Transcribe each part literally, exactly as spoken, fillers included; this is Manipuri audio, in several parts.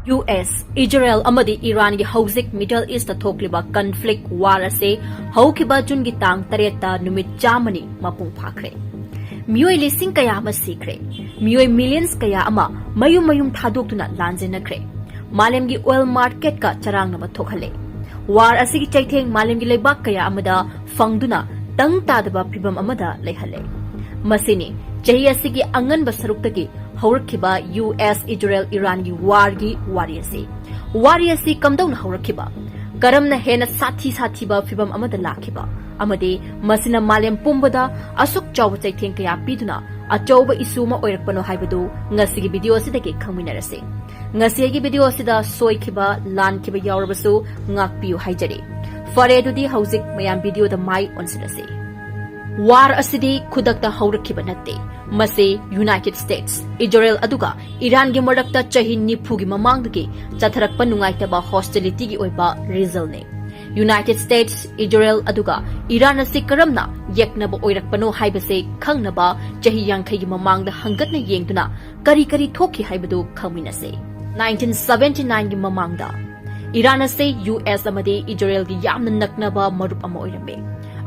ꯌꯨ ꯑꯦꯁ, ꯏꯖꯔꯦꯜ ꯑꯃꯗꯤ ꯏꯔꯥꯟꯒꯤ ꯍꯧꯖꯤꯛ Middle East ꯊꯣꯛꯂꯤꯕ conflict war ꯑꯁꯤ ꯍꯧꯈꯤꯕ ꯖꯨꯟꯒꯤ ꯇꯥꯡ ꯇꯔꯦꯠꯇ ꯅꯨꯃꯤꯠ ꯆꯥꯝꯃꯅꯤ ꯃꯄꯨꯡ ꯐꯥꯈ꯭ꯔꯦ꯫ ꯃꯤꯑꯣꯏ ꯂꯤꯁꯤꯡ ꯀꯌꯥ ꯑꯃ ꯁꯤꯈ꯭ꯔꯦ꯫ ꯃꯤꯑꯣꯏ millions ꯀꯌꯥ ꯑꯃ ꯃꯌꯨꯝ ꯃꯌꯨꯝ ꯊꯥꯗꯣꯛꯇꯨꯅ ꯂꯥꯟꯖꯦꯟꯅꯈ꯭ꯔꯦ꯫ ꯃꯥꯂꯦꯝꯒꯤ oil marketꯀ ꯆꯔꯥꯡꯅꯕ ꯊꯣꯛꯍꯜꯂꯦ꯫ War ꯑꯁꯤꯒꯤ ꯆꯩꯊꯦꯡ ꯃꯥꯂꯦꯝꯒꯤ ꯂꯩꯕꯥꯛ ꯀꯌꯥ ꯑꯃꯗ ꯐꯪꯗꯨꯅ ꯇꯪ ꯇꯥꯗꯕ ꯐꯤꯚꯝ ꯑꯃꯗ ꯂꯩꯍꯜꯂꯦ꯫ ꯃꯁꯤꯅꯤ ꯆꯍꯤ ꯑꯁꯤꯒꯤ ꯑꯉꯟꯕ ꯁꯔꯨꯛꯇꯒꯤ ꯍꯧꯔꯛꯈꯤꯕ ꯌꯨ ꯑꯦꯁ ꯏꯖꯔꯦꯜ ꯏꯔꯥꯟꯒꯤ warꯒꯤ ꯋꯥꯔꯤ ꯑꯁꯤ꯫ ꯋꯥꯔꯤ ꯑꯁꯤ ꯀꯝꯗꯧꯅ ꯍꯧꯔꯛꯈꯤꯕ? ꯀꯔꯝꯅ ꯍꯦꯟꯅ ꯁꯥꯊꯤ ꯁꯥꯊꯤꯕ ꯐꯤꯚꯝ ꯑꯃꯗ ꯂꯥꯛꯈꯤꯕ? ꯑꯃꯗꯤ ꯃꯁꯤꯅ ꯃꯥꯂꯦꯝ ꯄꯨꯝꯕꯗ ꯑꯁꯨꯛ ꯆꯥꯎꯕ ꯆꯩꯊꯦꯡ ꯀꯌꯥ ꯄꯤꯗꯨꯅ ꯑꯆꯧꯕ issue ꯑꯃ ꯑꯣꯏꯔꯛꯄꯅꯣ ꯍꯥꯏꯕꯗꯨ ꯉꯁꯤꯒꯤ video ꯑꯁꯤꯗꯒꯤ ꯈꯪꯃꯤꯟꯅꯔꯁꯤ꯫ ꯉꯁꯤꯒꯤ video ꯑꯁꯤꯗ ꯁꯣꯏꯈꯤꯕ, ꯂꯥꯟꯈꯤꯕ ꯌꯥꯎꯔꯕꯁꯨ ꯉꯥꯛꯄꯤꯌꯨ ꯍꯥꯏꯖꯔꯤ꯫ ꯐꯔꯦ, ꯑꯗꯨꯗꯤ ꯍꯧꯖꯤꯛ ꯃꯌꯥꯝ videoꯗ ꯃꯥꯏ ꯑꯣꯟꯁꯤꯜꯂꯁꯤ꯫ War ꯑꯁꯤꯗꯤ ꯈꯨꯗꯛꯇ ꯍꯧꯔꯛꯈꯤꯕ ꯅꯠꯇꯦ꯫ ꯃꯁꯤ United States, ꯏꯖꯔꯦꯜ ꯑꯗꯨꯒ ꯏꯔꯥꯟꯒꯤ ꯃꯔꯛꯇ ꯆꯍꯤ ꯅꯤꯐꯨꯒꯤ ꯃꯃꯥꯡꯗꯒꯤ ꯆꯠꯊꯔꯛꯄ ꯅꯨꯡꯉꯥꯏꯇꯕ hostilityꯒꯤ ꯑꯣꯏꯕ resultꯅꯤ꯫ United States, ꯏꯖꯔꯦꯜ ꯑꯗꯨꯒ ꯏꯔꯥꯟ ꯑꯁꯤ ꯀꯔꯝꯅ ꯌꯦꯛꯅꯕ ꯑꯣꯏꯔꯛꯄꯅꯣ ꯍꯥꯏꯕꯁꯤ ꯈꯪꯅꯕ ꯆꯍꯤ ꯌꯥꯡꯈꯩꯒꯤ ꯃꯃꯥꯡꯗ ꯍꯪꯒꯠꯅ ꯌꯦꯡꯗꯨꯅ ꯀꯔꯤ ꯀꯔꯤ ꯊꯣꯛꯈꯤ ꯍꯥꯏꯕꯗꯨ ꯈꯪꯃꯤꯟꯅꯁꯤ꯫ Nineteen seventy nineꯒꯤ ꯃꯃꯥꯡꯗ ꯏꯔꯥꯟ ꯑꯁꯤ ꯌꯨ ꯑꯦꯁ ꯑꯃꯗꯤ ꯏꯖꯔꯦꯜꯒꯤ ꯌꯥꯝꯅ ꯅꯛꯅꯕ ꯃꯔꯨꯞ ꯑꯃ ꯑꯣꯏꯔꯝꯃꯤ꯫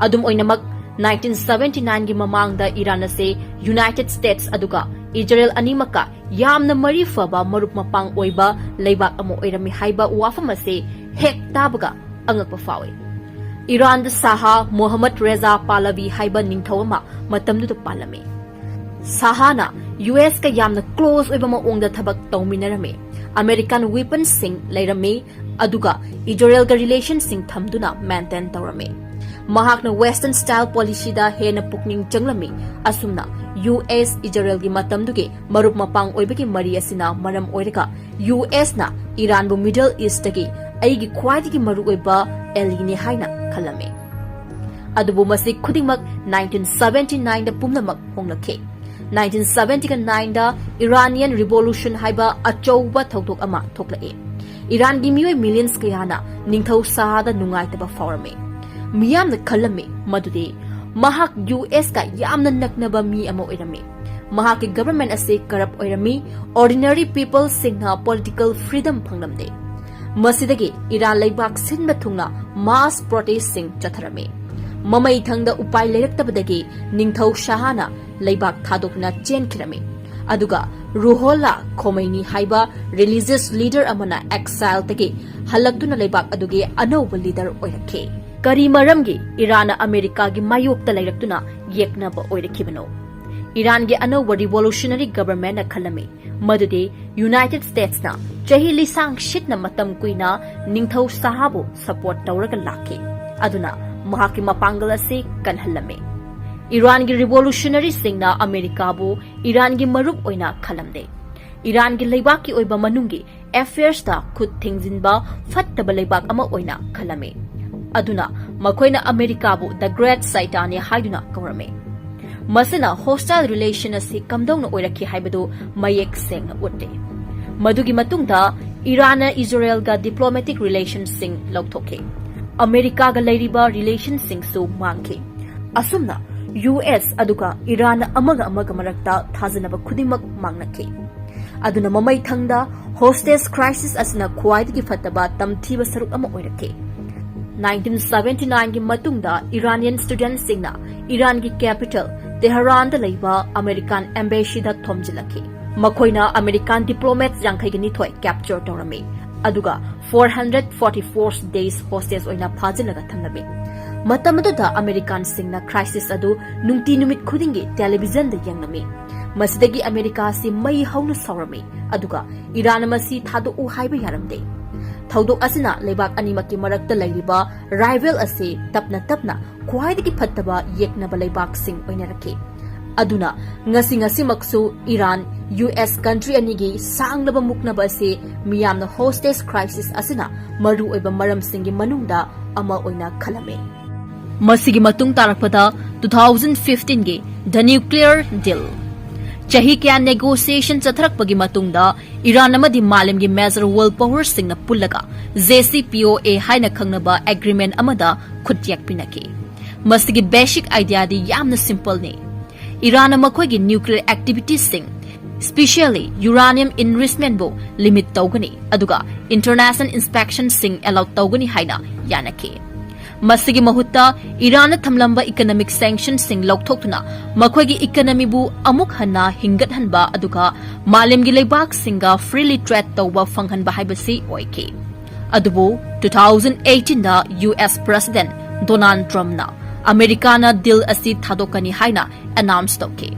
ꯑꯗꯨꯝ ꯑꯣꯏꯅꯃꯛ, nineteen seventy nineꯒꯤ ꯃꯃꯥꯡꯗ ꯏꯔꯥꯟ ꯑꯁꯤ United States ꯑꯗꯨꯒ ꯏꯖꯔꯦꯜ ꯑꯅꯤꯃꯛꯀ ꯌꯥꯝꯅ ꯃꯔꯤ ꯐꯕ ꯃꯔꯨꯞ ꯃꯄꯥꯡ ꯑꯣꯏꯕ ꯂꯩꯕꯥꯛ ꯑꯃ ꯑꯣꯏꯔꯝꯃꯤ ꯍꯥꯏꯕ ꯋꯥꯐꯝ ꯑꯁꯤ ꯍꯦꯛ ꯇꯥꯕꯒ ꯑꯉꯛꯄ ꯐꯥꯎꯏ꯫ ꯏꯔꯥꯟꯗ ꯁꯥꯍꯥ ꯃꯣꯍꯝꯃꯗ ꯔꯦꯖꯥ ꯄꯥꯂꯕꯤ ꯍꯥꯏꯕ ꯅꯤꯡꯊꯧ ꯑꯃ ꯃꯇꯝꯗꯨꯗ ꯄꯥꯜꯂꯝꯃꯤ꯫ ꯁꯥꯍꯥꯅ ꯌꯨ ꯑꯦꯁꯀ ꯌꯥꯝꯅ close ꯑꯣꯏꯕ ꯃꯑꯣꯡꯗ ꯊꯕꯛ ꯇꯧꯃꯤꯟꯅꯔꯝꯃꯤ꯫ American weaponsꯁꯤꯡ ꯂꯩꯔꯝꯃꯤ, ꯑꯗꯨꯒ ꯏꯖꯔꯦꯜꯒ relationꯁꯤꯡ ꯊꯝꯗꯨꯅ maintain ꯇꯧꯔꯝꯃꯤ꯫ ꯃꯍꯥꯛꯅ Western style policyꯗ ꯍꯦꯟꯅ ꯄꯨꯛꯅꯤꯡ ꯆꯪꯂꯝꯃꯤ꯫ ꯑꯁꯨꯝꯅ ꯌꯨ ꯑꯦꯁ ꯏꯖꯔꯦꯜꯒꯤ ꯃꯇꯝꯗꯨꯒꯤ ꯃꯔꯨꯞ ꯃꯄꯥꯡ ꯑꯣꯏꯕꯒꯤ ꯃꯔꯤ ꯑꯁꯤꯅ ꯃꯔꯝ ꯑꯣꯏꯔꯒ ꯌꯨ ꯑꯦꯁꯅ ꯏꯔꯥꯟꯕꯨ Middle Eastꯇꯒꯤ ꯑꯩꯒꯤ ꯈ꯭ꯋꯥꯏꯗꯒꯤ ꯃꯔꯨꯑꯣꯏꯕ allyꯅꯤ ꯍꯥꯏꯅ ꯈꯜꯂꯝꯃꯤ꯫ ꯑꯗꯨꯕꯨ ꯃꯁꯤ ꯈꯨꯗꯤꯡꯃꯛ nineteen seventy nineꯗ ꯄꯨꯝꯅꯃꯛ ꯍꯣꯡꯂꯛꯈꯤ꯫ Nineteen seventy nineꯗ Iranian Revolution ꯍꯥꯏꯕ ꯑꯆꯧꯕ ꯊꯧꯗꯣꯛ ꯑꯃ ꯊꯣꯛꯂꯛꯏ꯫ ꯏꯔꯥꯟꯒꯤ ꯃꯤꯑꯣꯏ millions ꯀꯌꯥꯅ ꯅꯤꯡꯊꯧ ꯁꯥꯍꯥꯗ ꯅꯨꯡꯉꯥꯏꯇꯕ ꯐꯥꯎꯔꯝꯃꯤ꯫ ꯃꯤꯌꯥꯝꯅ ꯈꯜꯂꯝꯃꯤ ꯃꯗꯨꯗꯤ ꯃꯍꯥꯛ ꯌꯨ ꯑꯦꯁꯀ ꯌꯥꯝꯅ ꯅꯛꯅꯕ ꯃꯤ ꯑꯃ ꯑꯣꯏꯔꯝꯃꯤ꯫ ꯃꯍꯥꯛꯀꯤ government ꯑꯁꯤ corrupt ꯑꯣꯏꯔꯝꯃꯤ꯫ Ordinary people ꯁꯤꯡꯅ political freedom ꯐꯪꯂꯝꯗꯦ꯫ ꯃꯁꯤꯗꯒꯤ ꯏꯔꯥꯟ ꯂꯩꯕꯥꯛ ꯁꯤꯟꯕ ꯊꯨꯡꯅ mass protest ꯁꯤꯡ ꯆꯠꯊꯔꯝꯃꯤ꯫ ꯃꯃꯩ ꯊꯪꯗ ꯎꯄꯥꯏ ꯂꯩꯔꯛꯇꯕꯗꯒꯤ ꯅꯤꯡꯊꯧ ꯁꯍꯥꯅ ꯂꯩꯕꯥꯛ ꯊꯥꯗꯣꯛꯇꯨꯅ ꯆꯦꯟꯈꯤꯔꯝꯃꯤ꯫ ꯑꯗꯨꯒ ꯔꯨꯍꯣꯜꯂꯥ ꯈꯣꯃꯩꯅꯤ ꯍꯥꯏꯕ religious leader ꯑꯃꯅ exile ꯗꯒꯤ ꯍꯜꯂꯛꯇꯨꯅ ꯂꯩꯕꯥꯛ ꯑꯗꯨꯒꯤ ꯑꯅꯧꯕ leader ꯑꯣꯏꯔꯛꯈꯤ꯫ ꯀꯔꯤ ꯃꯔꯝꯒꯤ ꯏꯔꯥꯟꯅ ꯑꯃꯦꯔꯤꯀꯥꯒꯤ ꯃꯥꯌꯣꯛꯇ ꯂꯩꯔꯛꯇꯨꯅ ꯌꯦꯛꯅꯕ ꯑꯣꯏꯔꯛꯈꯤꯕꯅꯣ? ꯏꯔꯥꯟꯒꯤ ꯑꯅꯧꯕ revolutionary government ꯅ ꯈꯜꯂꯝꯃꯤ ꯃꯗꯨꯗꯤ United States ꯅ ꯆꯍꯤ ꯂꯤꯁꯥꯡ ꯁꯤꯠꯅ ꯃꯇꯝ ꯀꯨꯏꯅ ꯅꯤꯡꯊꯧ ꯁꯍꯥꯕꯨ support ꯇꯧꯔꯒ ꯂꯥꯛꯈꯤ, ꯑꯗꯨꯅ ꯃꯍꯥꯛꯀꯤ ꯃꯄꯥꯡꯒꯜ ꯑꯁꯤ ꯀꯟꯍꯜꯂꯝꯃꯤ꯫ ꯏꯔꯥꯟꯒꯤ revolutionary ꯁꯤꯡꯅ ꯑꯃꯦꯔꯤꯀꯥꯕꯨ ꯏꯔꯥꯟꯒꯤ ꯃꯔꯨꯞ ꯑꯣꯏꯅ ꯈꯜꯂꯝꯗꯦ꯫ ꯏꯔꯥꯟꯒꯤ ꯂꯩꯕꯥꯛꯀꯤ ꯑꯣꯏꯕ ꯃꯅꯨꯡꯒꯤ affairs ꯇ ꯈꯨꯠ ꯊꯤꯡꯖꯤꯟꯕ ꯐꯠꯇꯕ ꯂꯩꯕꯥꯛ ꯑꯃ ꯑꯣꯏꯅ ꯈꯜꯂꯝꯃꯤ꯫ ꯑꯗꯨꯅ ꯃꯈꯣꯏꯅ ꯑꯃꯦꯔꯤꯀꯥꯕꯨ the Great Satan ꯅꯤ ꯍꯥꯏꯗꯨꯅ ꯀꯧꯔꯝꯃꯤ꯫ ꯃꯁꯤꯅ hostile relation ꯑꯁꯤ ꯀꯝꯗꯧꯅ ꯑꯣꯏꯔꯛꯈꯤ ꯍꯥꯏꯕꯗꯨ ꯃꯌꯦꯛ ꯁꯦꯡꯅ ꯎꯠꯂꯤ꯫ ꯃꯗꯨꯒꯤ ꯃꯇꯨꯡꯗ ꯏꯔꯥꯟꯅ ꯏꯖꯔꯦꯜꯒ diplomatic relation ꯁꯤꯡ ꯂꯧꯊꯣꯛꯈꯤ꯫ ꯑꯃꯦꯔꯤꯀꯥꯒ ꯂꯩꯔꯤꯕ relation ꯁꯤꯡꯁꯨ ꯃꯥꯡꯈꯤ꯫ ꯑꯁꯨꯝꯅ ꯌꯨ ꯑꯦꯁ ꯑꯗꯨꯒ ꯏꯔꯥꯟꯅ ꯑꯃꯒ ꯑꯃꯒ ꯃꯔꯛꯇ ꯊꯥꯖꯅꯕ ꯈꯨꯗꯤꯡꯃꯛ ꯃꯥꯡꯅꯈꯤ꯫ ꯑꯗꯨꯅ ꯃꯃꯩ ꯊꯪꯗ hostage crisis ꯑꯁꯤꯅ ꯈ꯭ꯋꯥꯏꯗꯒꯤ ꯐꯠꯇꯕ ꯇꯝꯊꯤꯕ ꯁꯔꯨꯛ ꯑꯃ ꯑꯣꯏꯔꯛꯈꯤ꯫ Nineteen seventy nine ꯒꯤ ꯃꯇꯨꯡꯗ Iranian student ꯁꯤꯡꯅ ꯏꯔꯥꯟꯒꯤ capital ꯇꯦꯍꯔꯥꯟꯗ ꯂꯩꯕ American embassy ꯗ ꯊꯣꯝꯖꯤꯜꯂꯛꯈꯤ꯫ ꯃꯈꯣꯏꯅ American diplomats ꯌꯥꯡꯈꯩꯒ ꯅꯤꯊꯣꯏ capture ꯇꯧꯔꯝꯃꯤ, ꯑꯗꯨꯒ four hundred forty four days hostage ꯑꯣꯏꯅ ꯐꯥꯖꯤꯜꯂꯒ ꯊꯝꯂꯝꯃꯤ꯫ ꯃꯇꯝ ꯑꯗꯨꯗ American ꯁꯤꯡꯅ crisis ꯑꯗꯨ ꯅꯨꯡꯇꯤ ꯅꯨꯃꯤꯠ ꯈꯨꯗꯤꯡꯒꯤ television ꯗ ꯌꯦꯡꯂꯝꯃꯤ꯫ ꯃꯁꯤꯗꯒꯤ ꯑꯃꯦꯔꯤꯀꯥ ꯑꯁꯤ ꯃꯩ ꯍꯧꯅ ꯁꯥꯎꯔꯝꯃꯤ, ꯑꯗꯨꯒ ꯏꯔꯥꯟ ꯃꯁꯤ ꯊꯥꯗꯣꯛꯎ ꯍꯥꯏꯕ ꯌꯥꯔꯝꯗꯦ꯫ ꯊꯧꯗꯣꯛ ꯑꯁꯤꯅ ꯂꯩꯕꯥꯛ ꯑꯅꯤꯃꯛꯀꯤ ꯃꯔꯛꯇ ꯂꯩꯔꯤꯕ rival ꯑꯁꯤ ꯇꯞꯅ ꯇꯞꯅ ꯈ꯭ꯋꯥꯏꯗꯒꯤ ꯐꯠꯇꯕ ꯌꯦꯛꯅꯕ ꯂꯩꯕꯥꯛꯁꯤꯡ ꯑꯣꯏꯅꯔꯛꯈꯤ꯫ ꯑꯗꯨꯅ ꯉꯁꯤ ꯉꯁꯤꯃꯛꯁꯨ ꯏꯔꯥꯟ, ꯌꯨ ꯑꯦꯁ country ꯑꯅꯤꯒꯤ ꯁꯥꯡꯂꯕ ꯃꯨꯛꯅꯕ ꯑꯁꯤ ꯃꯤꯌꯥꯝꯅ hostage crisis ꯑꯁꯤꯅ ꯃꯔꯨꯑꯣꯏꯕ ꯃꯔꯝꯁꯤꯡꯒꯤ ꯃꯅꯨꯡꯗ ꯑꯃ ꯑꯣꯏꯅ ꯈꯜꯂꯝꯃꯤ꯫ ꯃꯁꯤꯒꯤ ꯃꯇꯨꯡ ꯇꯥꯔꯛꯄꯗ two thousand fifteen ꯒꯤ the nuclear deal꯫ ꯆꯍꯤ ꯀꯌꯥ negotiation ꯆꯠꯊꯔꯛꯄꯒꯤ ꯃꯇꯨꯡꯗ ꯏꯔꯥꯟ ꯑꯃꯗꯤ ꯃꯥꯂꯦꯝꯒꯤ major world power ꯁꯤꯡꯅ ꯄꯨꯜꯂꯒ J C P O A ꯍꯥꯏꯅ ꯈꯪꯅꯕ agreement ꯑꯃꯗ ꯈꯨꯠꯌꯦꯛ ꯄꯤꯅꯈꯤ꯫ ꯃꯁꯤꯒꯤ basic idea ꯗꯤ ꯌꯥꯝꯅ simple ꯅꯤ꯫ ꯏꯔꯥꯟꯅ ꯃꯈꯣꯏꯒꯤ nuclear activitiesꯁꯤꯡ, specially uranium enrichmentꯕꯨ limit ꯇꯧꯒꯅꯤ, ꯑꯗꯨꯒ international inspectionꯁꯤꯡ allow ꯇꯧꯒꯅꯤ ꯍꯥꯏꯅ ꯌꯥꯅꯈꯤ꯫ ꯃꯁꯤꯒꯤ ꯃꯍꯨꯠꯇ ꯏꯔꯥꯟꯅ ꯊꯝꯂꯝꯕ economic sanctionꯁꯤꯡ ꯂꯧꯊꯣꯛꯇꯨꯅ ꯃꯈꯣꯏꯒꯤ economyꯕꯨ ꯑꯃꯨꯛ ꯍꯟꯅ ꯍꯤꯡꯒꯠꯍꯟꯕ ꯑꯗꯨꯒ ꯃꯥꯂꯦꯝꯒꯤ ꯂꯩꯕꯥꯛꯁꯤꯡꯒ freely trade ꯇꯧꯕ ꯐꯪꯍꯟꯕ ꯍꯥꯏꯕꯁꯤ ꯑꯣꯏꯈꯤ꯫ ꯑꯗꯨꯕꯨ two thousand eighteenꯗ US President Donald Trumpꯅ ꯑꯃꯦꯔꯤꯀꯥꯅ deal ꯑꯁꯤ ꯊꯥꯗꯣꯛꯀꯅꯤ ꯍꯥꯏꯅ announce ꯇꯧꯈꯤ꯫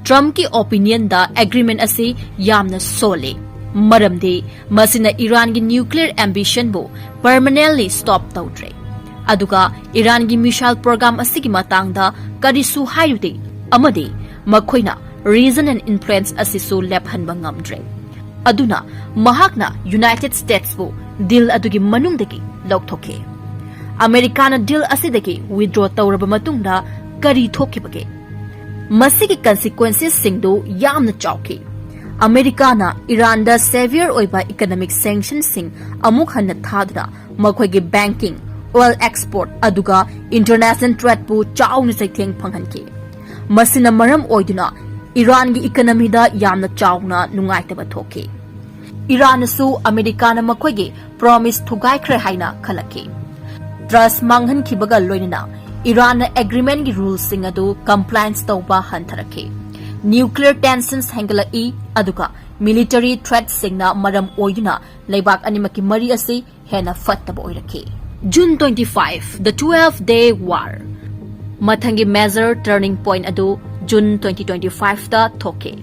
Trumpꯀꯤ opinionꯗ agreement ꯑꯁꯤ ꯌꯥꯝꯅ ꯁꯣꯜꯂꯤ, ꯃꯔꯝꯗꯤ ꯃꯁꯤꯅ ꯏꯔꯥꯟꯒꯤ nuclear ambitionꯕꯨ permanently stop ꯇꯧꯗ꯭ꯔꯦ, ꯑꯗꯨꯒ ꯏꯔꯥꯟꯒꯤ missile program ꯑꯁꯤꯒꯤ ꯃꯇꯥꯡꯗ ꯀꯔꯤꯁꯨ ꯍꯥꯏꯔꯨꯗꯦ, ꯑꯃꯗꯤ ꯃꯈꯣꯏꯅ region and influence ꯑꯁꯤꯁꯨ ꯂꯦꯞꯍꯟꯕ ꯉꯝꯗ꯭ꯔꯦ꯫ ꯑꯗꯨꯅ ꯃꯍꯥꯛꯅ United Statesꯕꯨ deal ꯑꯗꯨꯒꯤ ꯃꯅꯨꯡꯗꯒꯤ ꯂꯧꯊꯣꯛꯈꯤ꯫ ꯑꯃꯦꯔꯤꯀꯥꯅ deal ꯑꯁꯤꯗꯒꯤ withdraw ꯇꯧꯔꯕ ꯃꯇꯨꯡꯗ ꯀꯔꯤ ꯊꯣꯛꯈꯤꯕꯒꯦ? ꯃꯁꯤꯒꯤ consequencesꯁꯤꯡꯗꯨ ꯌꯥꯝꯅ ꯆꯥꯎꯈꯤ꯫ ꯑꯃꯦꯔꯤꯀꯥꯅ ꯏꯔꯥꯟꯗ severe ꯑꯣꯏꯕ economic sanctionꯁꯤꯡ ꯑꯃꯨꯛ ꯍꯟꯅ ꯊꯥꯗꯨꯅ ꯃꯈꯣꯏꯒꯤ banking, oil export, ꯑꯗꯨꯒ international tradeꯄꯨ ꯆꯥꯎꯅ ꯆꯩꯊꯦꯡ ꯐꯪꯍꯟꯈꯤ꯫ ꯃꯁꯤꯅ ꯃꯔꯝ ꯑꯣꯏꯗꯨꯅ ꯏꯔꯥꯟꯒꯤ economyꯗ ꯌꯥꯝꯅ ꯆꯥꯎꯅ ꯅꯨꯡꯉꯥꯏꯇꯕ ꯊꯣꯛꯈꯤ꯫ ꯏꯔꯥꯟꯅꯁꯨ ꯑꯃꯦꯔꯤꯀꯥꯅ ꯃꯈꯣꯏꯒꯤ promise ꯊꯨꯒꯥꯏꯈ꯭ꯔꯦ ꯍꯥꯏꯅ ꯈꯜꯂꯛꯈꯤ꯫ Trust ꯃꯥꯡꯍꯟꯈꯤꯕꯒ ꯂꯣꯏꯅꯅ ꯏꯔꯥꯟꯅ agreementꯀꯤ ruleꯁꯤꯡ ꯑꯗꯨ compliance ꯇꯧꯕ ꯍꯟꯊꯔꯛꯈꯤ꯫ Nuclear tensions ꯍꯦꯟꯒꯠꯂꯛꯏ, ꯑꯗꯨꯒ military threatꯁꯤꯡꯅ ꯃꯔꯝ ꯑꯣꯏꯗꯨꯅ ꯂꯩꯕꯥꯛ ꯑꯅꯤꯃꯛꯀꯤ ꯃꯔꯤ ꯑꯁꯤ ꯍꯦꯟꯅ ꯐꯠꯇꯕ ꯑꯣꯏꯔꯛꯈꯤ꯫ June twenty-five, the twelve day war꯫ ꯃꯊꯪꯒꯤ major turning point ꯑꯗꯨ June twenty twenty-fiveꯇ ꯊꯣꯛꯈꯤ꯫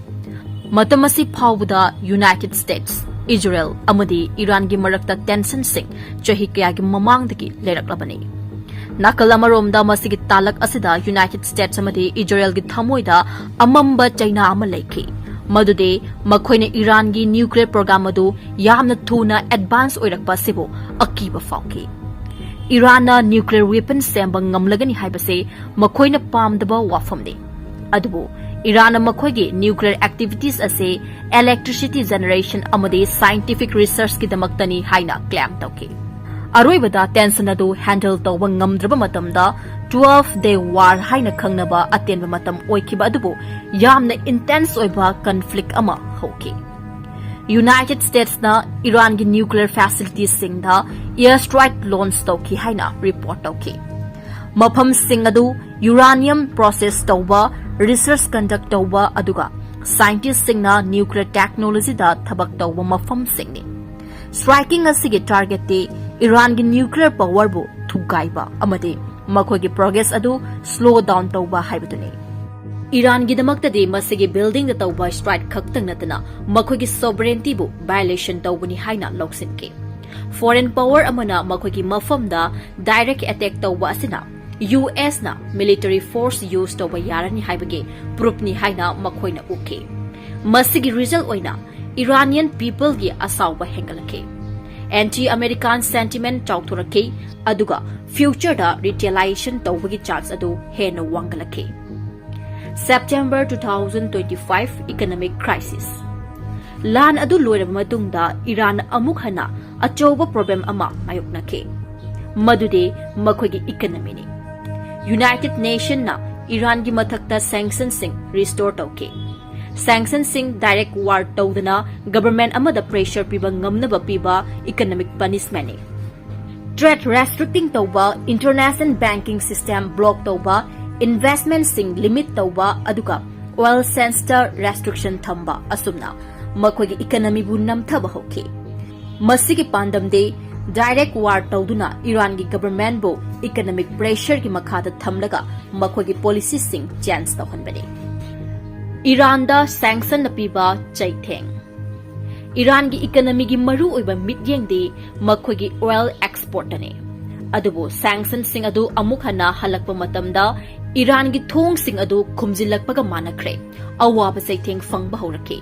ꯃꯇꯝ ꯑꯁꯤ ꯐꯥꯎꯕꯗ United States, Israel ꯑꯃꯗꯤ ꯏꯔꯥꯟꯒꯤ ꯃꯔꯛꯇ tensionꯁꯤꯡ ꯆꯍꯤ ꯀꯌꯥꯒꯤ ꯃꯃꯥꯡꯗꯒꯤ ꯂꯩꯔꯛꯂꯕꯅꯤ꯫ ꯅꯥꯀꯜ ꯑꯃꯔꯣꯝꯗ, ꯃꯁꯤꯒꯤ ꯇꯥꯂꯛ ꯑꯁꯤꯗ United States ꯑꯃꯗꯤ ꯏꯖꯔꯦꯜꯒꯤ ꯊꯃꯣꯏꯗ ꯑꯃꯝꯕ ꯆꯩꯅꯥ ꯑꯃ ꯂꯩꯈꯤ, ꯃꯗꯨꯗꯤ ꯃꯈꯣꯏꯅ ꯏꯔꯥꯟꯒꯤ nuclear program ꯑꯗꯨ ꯌꯥꯝꯅ ꯊꯨꯅ advance ꯑꯣꯏꯔꯛꯄ ꯑꯁꯤꯕꯨ ꯑꯀꯤꯕ ꯐꯥꯎꯈꯤ꯫ ꯏꯔꯥꯟꯅ nuclear weapon ꯁꯦꯝꯕ ꯉꯝꯂꯒꯅꯤ ꯍꯥꯏꯕꯁꯤ ꯃꯈꯣꯏꯅ ꯄꯥꯝꯗꯕ ꯋꯥꯐꯝꯅꯤ꯫ ꯑꯗꯨꯕꯨ ꯏꯔꯥꯟꯅ ꯃꯈꯣꯏꯒꯤ nuclear activities ꯑꯁꯤ electricity generation ꯑꯃꯗꯤ scientific researchꯀꯤꯗꯃꯛꯇꯅꯤ ꯍꯥꯏꯅ claim ꯇꯧꯈꯤ꯫ ꯑꯔꯣꯏꯕꯗ tension ꯑꯗꯨ handle ꯇꯧꯕ ꯉꯝꯗ꯭ꯔꯕ ꯃꯇꯝꯗ twelve day war ꯍꯥꯏꯅ ꯈꯪꯅꯕ ꯑꯇꯦꯟꯕ ꯃꯇꯝ ꯑꯣꯏꯈꯤꯕ ꯑꯗꯨꯕꯨ ꯌꯥꯝꯅ intense ꯑꯣꯏꯕ conflict ꯑꯃ ꯍꯧꯈꯤ꯫ United States ꯅ ꯏꯔꯥꯟꯒꯤ nuclear facility ꯁꯤꯡꯗ air strike launch ꯇꯧꯈꯤ ꯍꯥꯏꯅ report ꯇꯧꯈꯤ꯫ ꯃꯐꯝꯁꯤꯡ ꯑꯗꯨ uranium process ꯇꯧꯕ, research conduct ꯇꯧꯕ, ꯑꯗꯨꯒ scientist ꯁꯤꯡꯅ nuclear technology ꯗ ꯊꯕꯛ ꯇꯧꯕ ꯃꯐꯝꯁꯤꯡꯅꯤ꯫ Striking ꯑꯁꯤꯒꯤ target ꯇꯤ ꯏꯔꯥꯟꯒꯤ nuclear power ꯕꯨ ꯊꯨꯒꯥꯏꯕ ꯑꯃꯗꯤ ꯃꯈꯣꯏꯒꯤ progress ꯑꯗꯨ slow down ꯇꯧꯕ ꯍꯥꯏꯕꯗꯨꯅꯤ꯫ ꯏꯔꯥꯟꯒꯤꯗꯃꯛꯇꯗꯤ ꯃꯁꯤꯒꯤ building ꯗ ꯇꯧꯕ strike ꯈꯛꯇꯪ ꯅꯠꯇꯅ ꯃꯈꯣꯏꯒꯤ sovereignty ꯕꯨ violation ꯇꯧꯕꯅꯤ ꯍꯥꯏꯅ ꯂꯧꯁꯤꯟꯈꯤ꯫ Foreign power ꯑꯃꯅ ꯃꯈꯣꯏꯒꯤ ꯃꯐꯝꯗ direct attack ꯇꯧꯕ ꯑꯁꯤꯅ U S ꯅ military force use ꯇꯧꯕ ꯌꯥꯔꯅꯤ ꯍꯥꯏꯕꯒꯤ proof ꯅꯤ ꯍꯥꯏꯅ ꯃꯈꯣꯏꯅ ꯎꯈꯤ꯫ ꯃꯁꯤꯒꯤ result ꯑꯣꯏꯅ Iranian people ꯒꯤ ꯑꯁꯥꯎꯕ ꯍꯦꯟꯒꯠꯂꯛꯈꯤ꯫ Anti American sentiment ꯆꯥꯎꯊꯣꯔꯛꯈꯤ, ꯑꯗꯨꯒ future ꯗ retaliation ꯇꯧꯕꯒꯤ chance ꯑꯗꯨ ꯍꯦꯟꯅ ꯋꯥꯡꯈꯠꯂꯛꯈꯤ꯫ September two thousand twenty-five economic crisis꯫ ꯂꯥꯟ ꯑꯗꯨ ꯂꯣꯏꯔꯕ ꯃꯇꯨꯡꯗ ꯏꯔꯥꯟ ꯑꯃꯨꯛ ꯍꯟꯅ ꯑꯆꯧꯕ problem ꯑꯃ ꯃꯥꯌꯣꯛꯅꯈꯤ, ꯃꯗꯨꯗꯤ ꯃꯈꯣꯏꯒꯤ economy ꯅꯤ꯫ United Nation ꯅ ꯏꯔꯥꯟꯒꯤ ꯃꯊꯛꯇ sanction ꯁꯤꯡ restore ꯇꯧꯈꯤ꯫ Sanction ꯁꯤꯡ direct war ꯇꯧꯗꯅ government ꯑꯃꯗ pressure ꯄꯤꯕ ꯉꯝꯅꯕ ꯄꯤꯕ economic punishment ꯅꯤ꯫ Trade restricting ꯇꯧꯕ, international banking system block ꯇꯧꯕ, investment ꯁꯤꯡ limit ꯇꯧꯕ, ꯑꯗꯨꯒ oil sanction restriction ꯊꯝꯕ, ꯑꯁꯨꯝꯅ ꯃꯈꯣꯏꯒꯤ economy ꯕꯨ ꯅꯝꯊꯕ ꯍꯧꯈꯤ꯫ ꯃꯁꯤꯒꯤ ꯄꯥꯟꯗꯝꯗꯤ direct war ꯇꯧꯗꯨꯅ ꯏꯔꯥꯟꯒꯤ government ꯕꯨ economic pressure ꯒꯤ ꯃꯈꯥꯗ ꯊꯝꯂꯒ ꯃꯈꯣꯏꯒꯤ policy ꯁꯤꯡ change ꯇꯧꯍꯟꯕꯅꯤ꯫ ꯏꯔꯥꯟꯗ sanction ꯅ ꯄꯤꯕ ꯆꯩꯊꯦꯡ꯫ ꯏꯔꯥꯟꯒꯤ economy ꯒꯤ ꯃꯔꯨꯑꯣꯏꯕ ꯃꯤꯠꯌꯦꯡꯗꯤ ꯃꯈꯣꯏꯒꯤ oil export ꯇꯅꯤ꯫ ꯑꯗꯨꯕꯨ sanction ꯁꯤꯡ ꯑꯗꯨ ꯑꯃꯨꯛ ꯍꯟꯅ ꯍꯜꯂꯛꯄ ꯃꯇꯝꯗ ꯏꯔꯥꯟꯒꯤ ꯊꯣꯡꯁꯤꯡ ꯑꯗꯨ ꯈꯨꯝꯖꯤꯜꯂꯛꯄꯒ ꯃꯥꯟꯅꯈ꯭ꯔꯦ꯫ ꯑꯋꯥꯕ ꯆꯩꯊꯦꯡ ꯐꯪꯕ ꯍꯧꯔꯛꯈꯤ꯫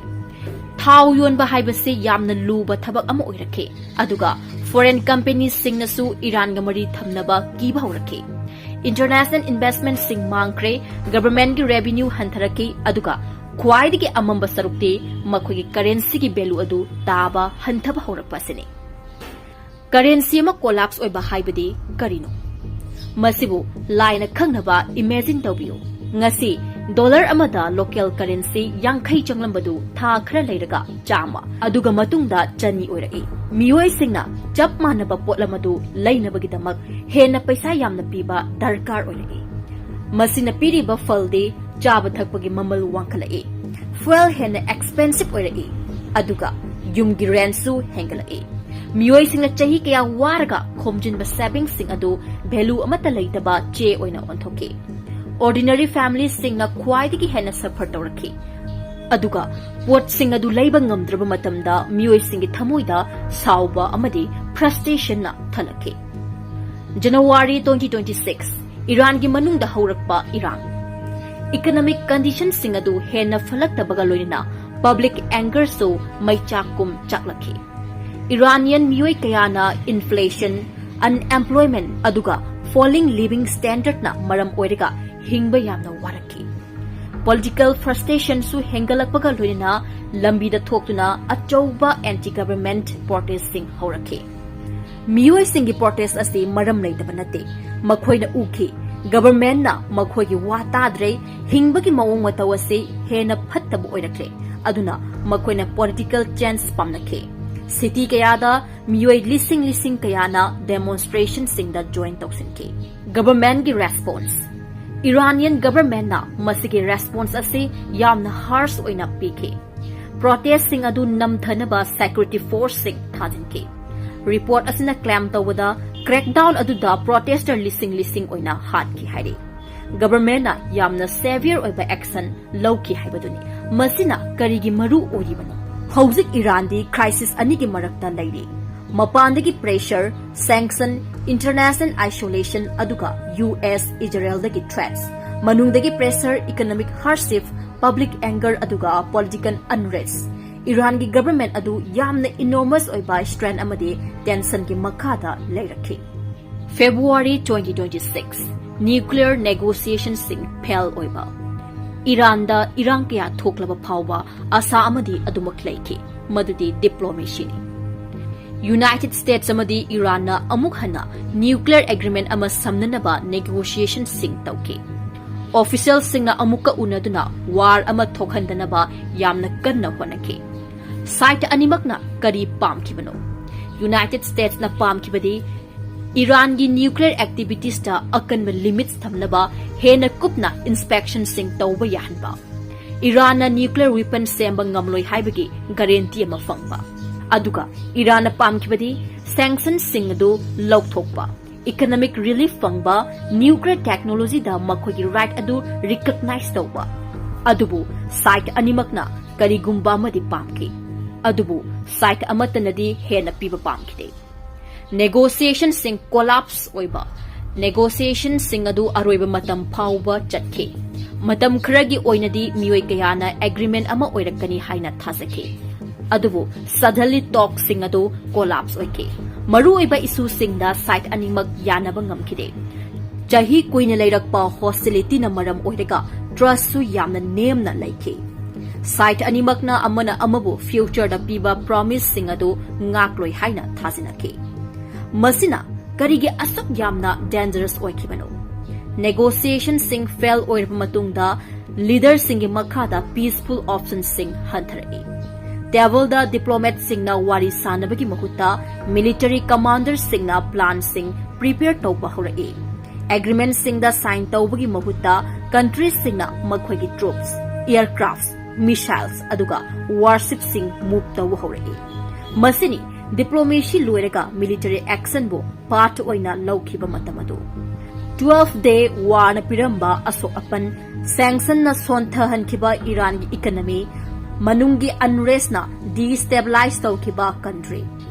ꯊꯥꯎ ꯌꯣꯟꯕ ꯍꯥꯏꯕꯁꯤ ꯌꯥꯝꯅ ꯂꯨꯕ ꯊꯕꯛ ꯑꯃ ꯑꯣꯏꯔꯛꯈꯤ, ꯑꯗꯨꯒ foreign company ꯁꯤꯡꯅꯁꯨ ꯏꯔꯥꯟꯒ ꯃꯔꯤ ꯊꯝꯅꯕ ꯀꯤꯕ ꯍꯧꯔꯛꯈꯤ꯫ International investment ꯁꯤꯡ ꯃꯥꯡꯈ꯭ꯔꯦ, government ꯀꯤ revenue ꯍꯟꯊꯔꯛꯈꯤ, ꯑꯗꯨꯒ ꯈ꯭ꯋꯥꯏꯗꯒꯤ ꯑꯃꯝꯕ ꯁꯔꯨꯛꯇꯤ ꯃꯈꯣꯏꯒꯤ currency ꯒꯤ value ꯑꯗꯨ ꯇꯥꯕ ꯍꯟꯊꯕ ꯍꯧꯔꯛꯄ ꯑꯁꯤꯅꯤ꯫ ꯀꯔꯦꯟꯁꯤ ꯑꯃ ꯀꯣꯂꯥꯞꯁ ꯑꯣꯏꯕ ꯍꯥꯏꯕꯗꯤ ꯀꯔꯤꯅꯣ? ꯃꯁꯤꯕꯨ ꯂꯥꯏꯅ ꯈꯪꯅꯕ ꯏꯃꯦꯖꯤꯟ ꯇꯧꯕꯤꯌꯨ꯫ ꯉꯁꯤ ꯗꯣꯂꯔ ꯑꯃꯗ ꯂꯣꯀꯦꯜ ꯀꯔꯦꯟꯁꯤ ꯌꯥꯡꯈꯩ ꯆꯪꯂꯝꯕꯗꯨ ꯊꯥ ꯈꯔ ꯂꯩꯔꯒ ꯆꯥꯝꯃ, ꯑꯗꯨꯒ ꯃꯇꯨꯡꯗ ꯆꯅꯤ ꯑꯣꯏꯔꯛꯏ꯫ ꯃꯤꯑꯣꯏꯁꯤꯡꯅ ꯆꯞ ꯃꯥꯟꯅꯕ ꯄꯣꯠꯂꯝ ꯑꯗꯨ ꯂꯩꯅꯕꯒꯤꯗꯃꯛ ꯍꯦꯟꯅ ꯄꯩꯁꯥ ꯌꯥꯝꯅ ꯄꯤꯕ ꯗꯔꯀꯥꯔ ꯑꯣꯏꯔꯛꯏ꯫ ꯃꯁꯤꯅ ꯄꯤꯔꯤꯕ ꯐꯜꯗꯤ ꯆꯥꯕ ꯊꯛꯄꯒꯤ ꯃꯃꯜ ꯋꯥꯡꯈꯠꯂꯛꯏ, ꯐ꯭ꯌꯨꯑꯦꯜ ꯍꯦꯟꯅ ꯑꯦꯛꯁꯄꯦꯟꯁꯤꯚ ꯑꯣꯏꯔꯛꯏ, ꯑꯗꯨꯒ ꯌꯨꯝꯒꯤ ꯔꯦꯟꯠꯁꯨ ꯍꯦꯟꯒꯠꯂꯛꯏ꯫ ꯃꯤꯑꯣꯏꯁꯤꯡꯅ ꯆꯍꯤ ꯀꯌꯥ ꯋꯥꯔꯒ ꯈꯣꯝꯖꯤꯟꯕ ꯁꯦꯚꯤꯡꯁꯤꯡ ꯑꯗꯨ ꯚꯦꯂꯨ ꯑꯃꯠꯇ ꯂꯩꯇꯕ ꯆꯦ ꯑꯣꯏꯅ ꯑꯣꯟꯊꯣꯛꯈꯤ꯫ ꯑꯣꯔꯗꯤꯅꯔꯤ ꯐꯦꯃꯤꯂꯤꯁꯤꯡꯅ ꯈ꯭ꯋꯥꯏꯗꯒꯤ ꯍꯦꯟꯅ ꯁꯐꯔ ꯇꯧꯔꯛꯈꯤ, ꯑꯗꯨꯒ ꯄꯣꯠꯁꯤꯡ ꯑꯗꯨ ꯂꯩꯕ ꯉꯝꯗ꯭ꯔꯕ ꯃꯇꯝꯗ ꯃꯤꯑꯣꯏꯁꯤꯡꯒꯤ ꯊꯃꯣꯏꯗ ꯁꯥꯎꯕ ꯑꯃꯗꯤ ꯐ꯭ꯔꯁꯇ꯭ꯔꯦꯁꯟꯅ ꯊꯜꯂꯛꯈꯤ꯫ ꯖꯅꯋꯥꯔꯤ twenty twenty-six, ꯏꯔꯥꯟꯒꯤ ꯃꯅꯨꯡꯗ ꯍꯧꯔꯛꯄ ꯏꯔꯥꯡ꯫ ꯏꯀꯣꯅꯣꯃꯤꯛ ꯀꯟꯗꯤꯁꯟꯁꯤꯡ ꯑꯗꯨ ꯍꯦꯟꯅ ꯐꯠꯂꯛꯇꯕꯒ ꯂꯣꯏꯅꯅ ꯄꯕ꯭ꯂꯤꯛ ꯑꯦꯡꯒꯔꯁꯨ ꯃꯩꯆꯥꯛꯀꯨꯝ ꯆꯥꯛꯂꯛꯈꯤ꯫ ꯏꯔꯥꯅꯤꯌꯟ ꯃꯤꯑꯣꯏ ꯀꯌꯥꯅ ꯏꯟꯐ꯭ꯂꯦꯁꯟ, ꯑꯟꯑꯦꯝꯄ꯭ꯂꯣꯏꯃꯦꯟꯠ, ꯑꯗꯨꯒ ꯐꯣꯂꯤꯡ ꯂꯤꯚꯤꯡ ꯁ꯭ꯇꯦꯟꯗꯔꯗꯅ ꯃꯔꯝ ꯑꯣꯏꯔꯒ ꯍꯤꯡꯕ ꯌꯥꯝꯅ ꯋꯥꯔꯛꯈꯤ꯫ ꯄꯣꯂꯤꯇꯤꯀꯦꯜ ꯐ꯭ꯔꯁꯇ꯭ꯔꯦꯁꯟꯁꯨ ꯍꯦꯟꯒꯠꯂꯛꯄꯒ ꯂꯣꯏꯅꯅ ꯂꯝꯕꯤꯗ ꯊꯣꯛꯇꯨꯅ ꯑꯆꯧꯕ ꯑꯦꯟꯇꯤ ꯒꯚꯔꯟꯃꯦꯟꯠ ꯄ꯭ꯔꯣꯇꯦꯁ꯭ꯠꯁꯤꯡ ꯍꯧꯔꯛꯈꯤ꯫ ꯃꯤꯑꯣꯏꯁꯤꯡꯒꯤ ꯄ꯭ꯔꯣꯇꯦꯁ꯭ꯠ ꯑꯁꯤ ꯃꯔꯝ ꯂꯩꯇꯕ ꯅꯠꯇꯦ꯫ ꯃꯈꯣꯏꯅ ꯎꯈꯤ, ꯒꯚꯔꯟꯃꯦꯟꯠꯅ ꯃꯈꯣꯏꯒꯤ ꯋꯥ ꯇꯥꯗ꯭ꯔꯦ, ꯍꯤꯡꯕꯒꯤ ꯃꯑꯣꯡ ꯃꯇꯧ ꯑꯁꯤ ꯍꯦꯟꯅ ꯐꯠꯇꯕ ꯑꯣꯏꯔꯛꯂꯦ꯫ ꯑꯗꯨꯅ ꯃꯈꯣꯏꯅ ꯄꯣꯂꯤꯇꯤꯀꯦꯜ ꯆꯦꯟꯖ ꯄꯥꯝꯅꯈꯤ꯫ ꯁꯤꯇꯤ ꯀꯌꯥꯗ ꯃꯤꯑꯣꯏ ꯂꯤꯁꯤꯡ ꯂꯤꯁꯤꯡ ꯀꯌꯥꯅ ꯗꯦꯃꯣꯟꯁꯇ꯭ꯔꯦꯁꯟꯁꯤꯡꯗ ꯖꯣꯏꯟ ꯇꯧꯁꯤꯟꯈꯤ꯫ ꯒꯚꯔꯟꯃꯦꯟꯠꯀꯤ ꯔꯦꯁꯄꯣꯟꯁ꯫ ꯏꯔꯥꯅꯤꯌꯟ ꯒꯚꯔꯟꯃꯦꯟꯠꯅ ꯃꯁꯤꯒꯤ ꯔꯦꯁꯄꯣꯟꯁ ꯑꯁꯤ ꯌꯥꯝꯅ ꯍꯥꯔꯁ ꯑꯣꯏꯅ ꯄꯤꯈꯤ꯫ ꯄ꯭ꯔꯣꯇꯦꯁ꯭ꯠꯁꯤꯡ ꯑꯗꯨ ꯅꯝꯊꯅꯕ ꯁꯦꯀ꯭ꯌꯨꯔꯤꯇꯤ ꯐꯣꯔꯁꯁꯤꯡ ꯊꯥꯖꯤꯟꯈꯤ꯫ ꯔꯤꯄꯣꯔꯠ ꯑꯁꯤꯅ ꯀ꯭ꯂꯦꯝ ꯇꯧꯕꯗ, ꯀ꯭ꯔꯦꯛꯗꯥꯎꯟ ꯑꯗꯨꯗ ꯄ꯭ꯔꯣꯇꯦꯁ꯭ꯇꯔ ꯂꯤꯁꯤꯡ ꯂꯤꯁꯤꯡ ꯑꯣꯏꯅ ꯍꯥꯠꯈꯤ ꯍꯥꯏꯔꯤ꯫ ꯒꯚꯔꯟꯃꯦꯟꯠꯅ ꯌꯥꯝꯅ ꯁꯦꯚꯤꯌꯔ ꯑꯣꯏꯕ ꯑꯦꯛꯁꯟ ꯂꯧꯈꯤ ꯍꯥꯏꯕꯗꯨꯅꯤ꯫ ꯃꯁꯤꯅ ꯀꯔꯤꯒꯤ ꯃꯔꯨ ꯑꯣꯏꯔꯤꯕꯅꯣ? ꯍꯧꯖꯤꯛ ꯏꯔꯥꯟꯗꯤ ꯀ꯭ꯔꯥꯏꯁꯤꯁ ꯑꯅꯤꯒꯤ ꯃꯔꯛꯇ ꯂꯩꯔꯤ꯫ ꯃꯄꯥꯟꯗꯒꯤ ꯄ꯭ꯔꯦꯁꯔ, ꯁꯦꯡꯁꯟ, ꯏꯟꯇꯔꯅꯦꯁꯅꯦꯜ ꯑꯥꯏꯁꯣꯂꯦꯁꯟ, ꯑꯗꯨꯒ ꯌꯨ ꯑꯦꯁ ꯏꯖꯔꯦꯜꯗꯒꯤ ꯊ꯭ꯔꯦꯠꯁ꯫ ꯃꯅꯨꯡꯗꯒꯤ ꯄ꯭ꯔꯦꯁꯔ, ꯏꯀꯣꯅꯣꯃꯤꯛ ꯍꯥꯔꯗꯁꯤꯞ, ꯄꯕ꯭ꯂꯤꯛ ꯑꯦꯡꯒꯔ, ꯑꯗꯨꯒ ꯄꯣꯂꯤꯇꯤꯀꯦꯜ ꯑꯟꯔꯦꯁ꯭ꯠ꯫ ꯏꯔꯥꯟꯒꯤ ꯒꯚꯔꯟꯃꯦꯟꯠ ꯑꯗꯨ ꯌꯥꯝꯅ ꯏꯅꯣꯔꯃꯁ ꯑꯣꯏꯕ ꯁ꯭ꯇ꯭ꯔꯦꯟ ꯑꯃꯗꯤ ꯇꯦꯟꯁꯟꯒꯤ ꯃꯈꯥꯗ ꯂꯩꯔꯛꯈꯤ꯫ ꯐꯦꯕ꯭ꯔꯨꯋꯥꯔꯤ twenty twenty-six, ꯅ꯭ꯌꯨꯀ꯭ꯂꯤꯌꯔ ꯅꯦꯒꯣꯁꯤꯌꯦꯁꯟꯁꯤꯡ ꯐꯦꯜ ꯑꯣꯏꯕ꯫ ꯏꯔꯥꯟꯗ ꯏꯔꯥꯡ ꯀꯌꯥ ꯊꯣꯛꯂꯕ ꯐꯥꯎꯕ ꯑꯁꯥ ꯑꯃꯗꯤ ꯑꯗꯨꯃꯛ ꯂꯩꯈꯤ, ꯃꯗꯨꯗꯤ ꯗꯤꯄ꯭ꯂꯣꯃꯦꯁꯤꯅꯤ꯫ United States ꯑꯃꯗꯤ ꯏꯔꯥꯟꯅ ꯑꯃꯨꯛ ꯍꯟꯅ nuclear agreement ꯑꯃ ꯁꯝꯅꯅꯕ negotiationꯁꯤꯡ ꯇꯧꯈꯤ꯫ Officialꯁꯤꯡꯅ ꯑꯃꯨꯛꯀ ꯎꯅꯗꯨꯅ war ꯑꯃ ꯊꯣꯛꯍꯟꯗꯅꯕ ꯌꯥꯝꯅ ꯀꯟꯅ ꯍꯣꯠꯅꯈꯤ꯫ Side ꯑꯅꯤꯃꯛꯅ ꯀꯔꯤ ꯄꯥꯝꯈꯤꯕꯅꯣ? United Statesꯅ ꯄꯥꯝꯈꯤꯕꯗꯤ ꯏꯔꯥꯟꯒꯤ nuclear activitiesꯇ ꯑꯀꯟꯕ limits ꯊꯝꯅꯕ ꯍꯦꯟꯅ ꯀꯨꯞꯅ inspectionꯁꯤꯡ ꯇꯧꯕ ꯌꯥꯍꯟꯕ꯫ ꯏꯔꯥꯟꯅ nuclear weapon ꯁꯦꯝꯕ ꯉꯝꯂꯣꯏ ꯍꯥꯏꯕꯒꯤ guarantee ꯑꯃ ꯐꯪꯕ꯫ ꯑꯗꯨꯒ ꯏꯔꯥꯟꯅ ꯄꯥꯝꯈꯤꯕꯗꯤ sanctionꯁꯤꯡ ꯑꯗꯨ ꯂꯧꯊꯣꯛꯄ, economic relief ꯐꯪꯕ, nuclear technologyꯗ ꯃꯈꯣꯏꯒꯤ right ꯑꯗꯨ recognize ꯇꯧꯕ꯫ ꯑꯗꯨꯕꯨ side ꯑꯅꯤꯃꯛꯅ ꯀꯔꯤꯒꯨꯝꯕ ꯑꯃꯗꯤ ꯄꯥꯝꯈꯤ꯫ ꯑꯗꯨꯕꯨ side ꯑꯃꯠꯇꯅꯗꯤ ꯍꯦꯟꯅ ꯄꯤꯕ ꯄꯥꯝꯈꯤꯗꯦ꯫ Negotiationꯁꯤꯡ collapse ꯑꯣꯏꯕ꯫ Negotiationꯁꯤꯡ ꯑꯗꯨ ꯑꯔꯣꯏꯕ ꯃꯇꯝ ꯐꯥꯎꯕ ꯆꯠꯈꯤ꯫ ꯃꯇꯝ ꯈꯔꯒꯤ ꯑꯣꯏꯅꯗꯤ ꯃꯤꯑꯣꯏ ꯀꯌꯥꯅ agreement ꯑꯃ ꯑꯣꯏꯔꯛꯀꯅꯤ ꯍꯥꯏꯅ ꯊꯥꯖꯈꯤ꯫ ꯑꯗꯨꯕꯨ suddenly talkꯁꯤꯡ ꯑꯗꯨ collapse ꯑꯣꯏꯈꯤ꯫ ꯃꯔꯨꯑꯣꯏꯕ issueꯁꯤꯡꯗ side ꯑꯅꯤꯃꯛ ꯌꯥꯅꯕ ꯉꯝꯈꯤꯗꯦ꯫ ꯆꯍꯤ ꯀꯨꯏꯅ ꯂꯩꯔꯛꯄ hostilityꯅ ꯃꯔꯝ ꯑꯣꯏꯔꯒ trustꯁꯨ ꯌꯥꯝꯅ ꯅꯦꯝꯅ ꯂꯩꯈꯤ꯫ Side ꯑꯅꯤꯃꯛꯅ ꯑꯃꯅ ꯑꯃꯕꯨ futureꯗ ꯄꯤꯕ promiseꯁꯤꯡ ꯑꯗꯨ ꯉꯥꯛꯂꯣꯏ ꯍꯥꯏꯅ ꯊꯥꯖꯅꯈꯤ꯫ ꯃꯁꯤꯅ ꯀꯔꯤꯒꯤ ꯑꯁꯨꯛ ꯌꯥꯝꯅ dangerous ꯑꯣꯏꯈꯤꯕꯅꯣ? Negotiationꯁꯤꯡ fail ꯑꯣꯏꯔꯕ ꯃꯇꯨꯡꯗ leaderꯁꯤꯡꯒꯤ ꯃꯈꯥꯗ peaceful optionꯁꯤꯡ ꯍꯟꯊꯔꯛꯏ꯫ Tableꯗ diplomatꯁꯤꯡꯅ ꯋꯥꯔꯤ ꯁꯥꯅꯕꯒꯤ ꯃꯍꯨꯠꯇ military commanderꯁꯤꯡꯅ planꯁꯤꯡ prepare ꯇꯧꯕ ꯍꯧꯔꯛꯏ꯫ Agreementꯁꯤꯡꯗ sign ꯇꯧꯕꯒꯤ ꯃꯍꯨꯠꯇ countryꯁꯤꯡꯅ ꯃꯈꯣꯏꯒꯤ troops, aircrafts, missiles ꯑꯗꯨꯒ warshipꯁꯤꯡ move ꯇꯧꯕ ꯍꯧꯔꯛꯏ꯫ ꯃꯁꯤꯅꯤ diplomacy ꯂꯣꯏꯔꯒ military actionꯕꯨ part ꯑꯣꯏꯅ ꯂꯧꯈꯤꯕ ꯃꯇꯝ ꯑꯗꯨ꯫ Twelve day warꯅ ꯄꯤꯔꯝꯕ ꯑꯁꯣꯛ ꯑꯄꯟ, sanctionꯅ ꯁꯣꯟꯊꯍꯟꯈꯤꯕ ꯏꯔꯥꯟꯒꯤ economy, ꯃꯅꯨꯡꯒꯤ unrestꯅ destabilize ꯇꯧꯈꯤꯕ country,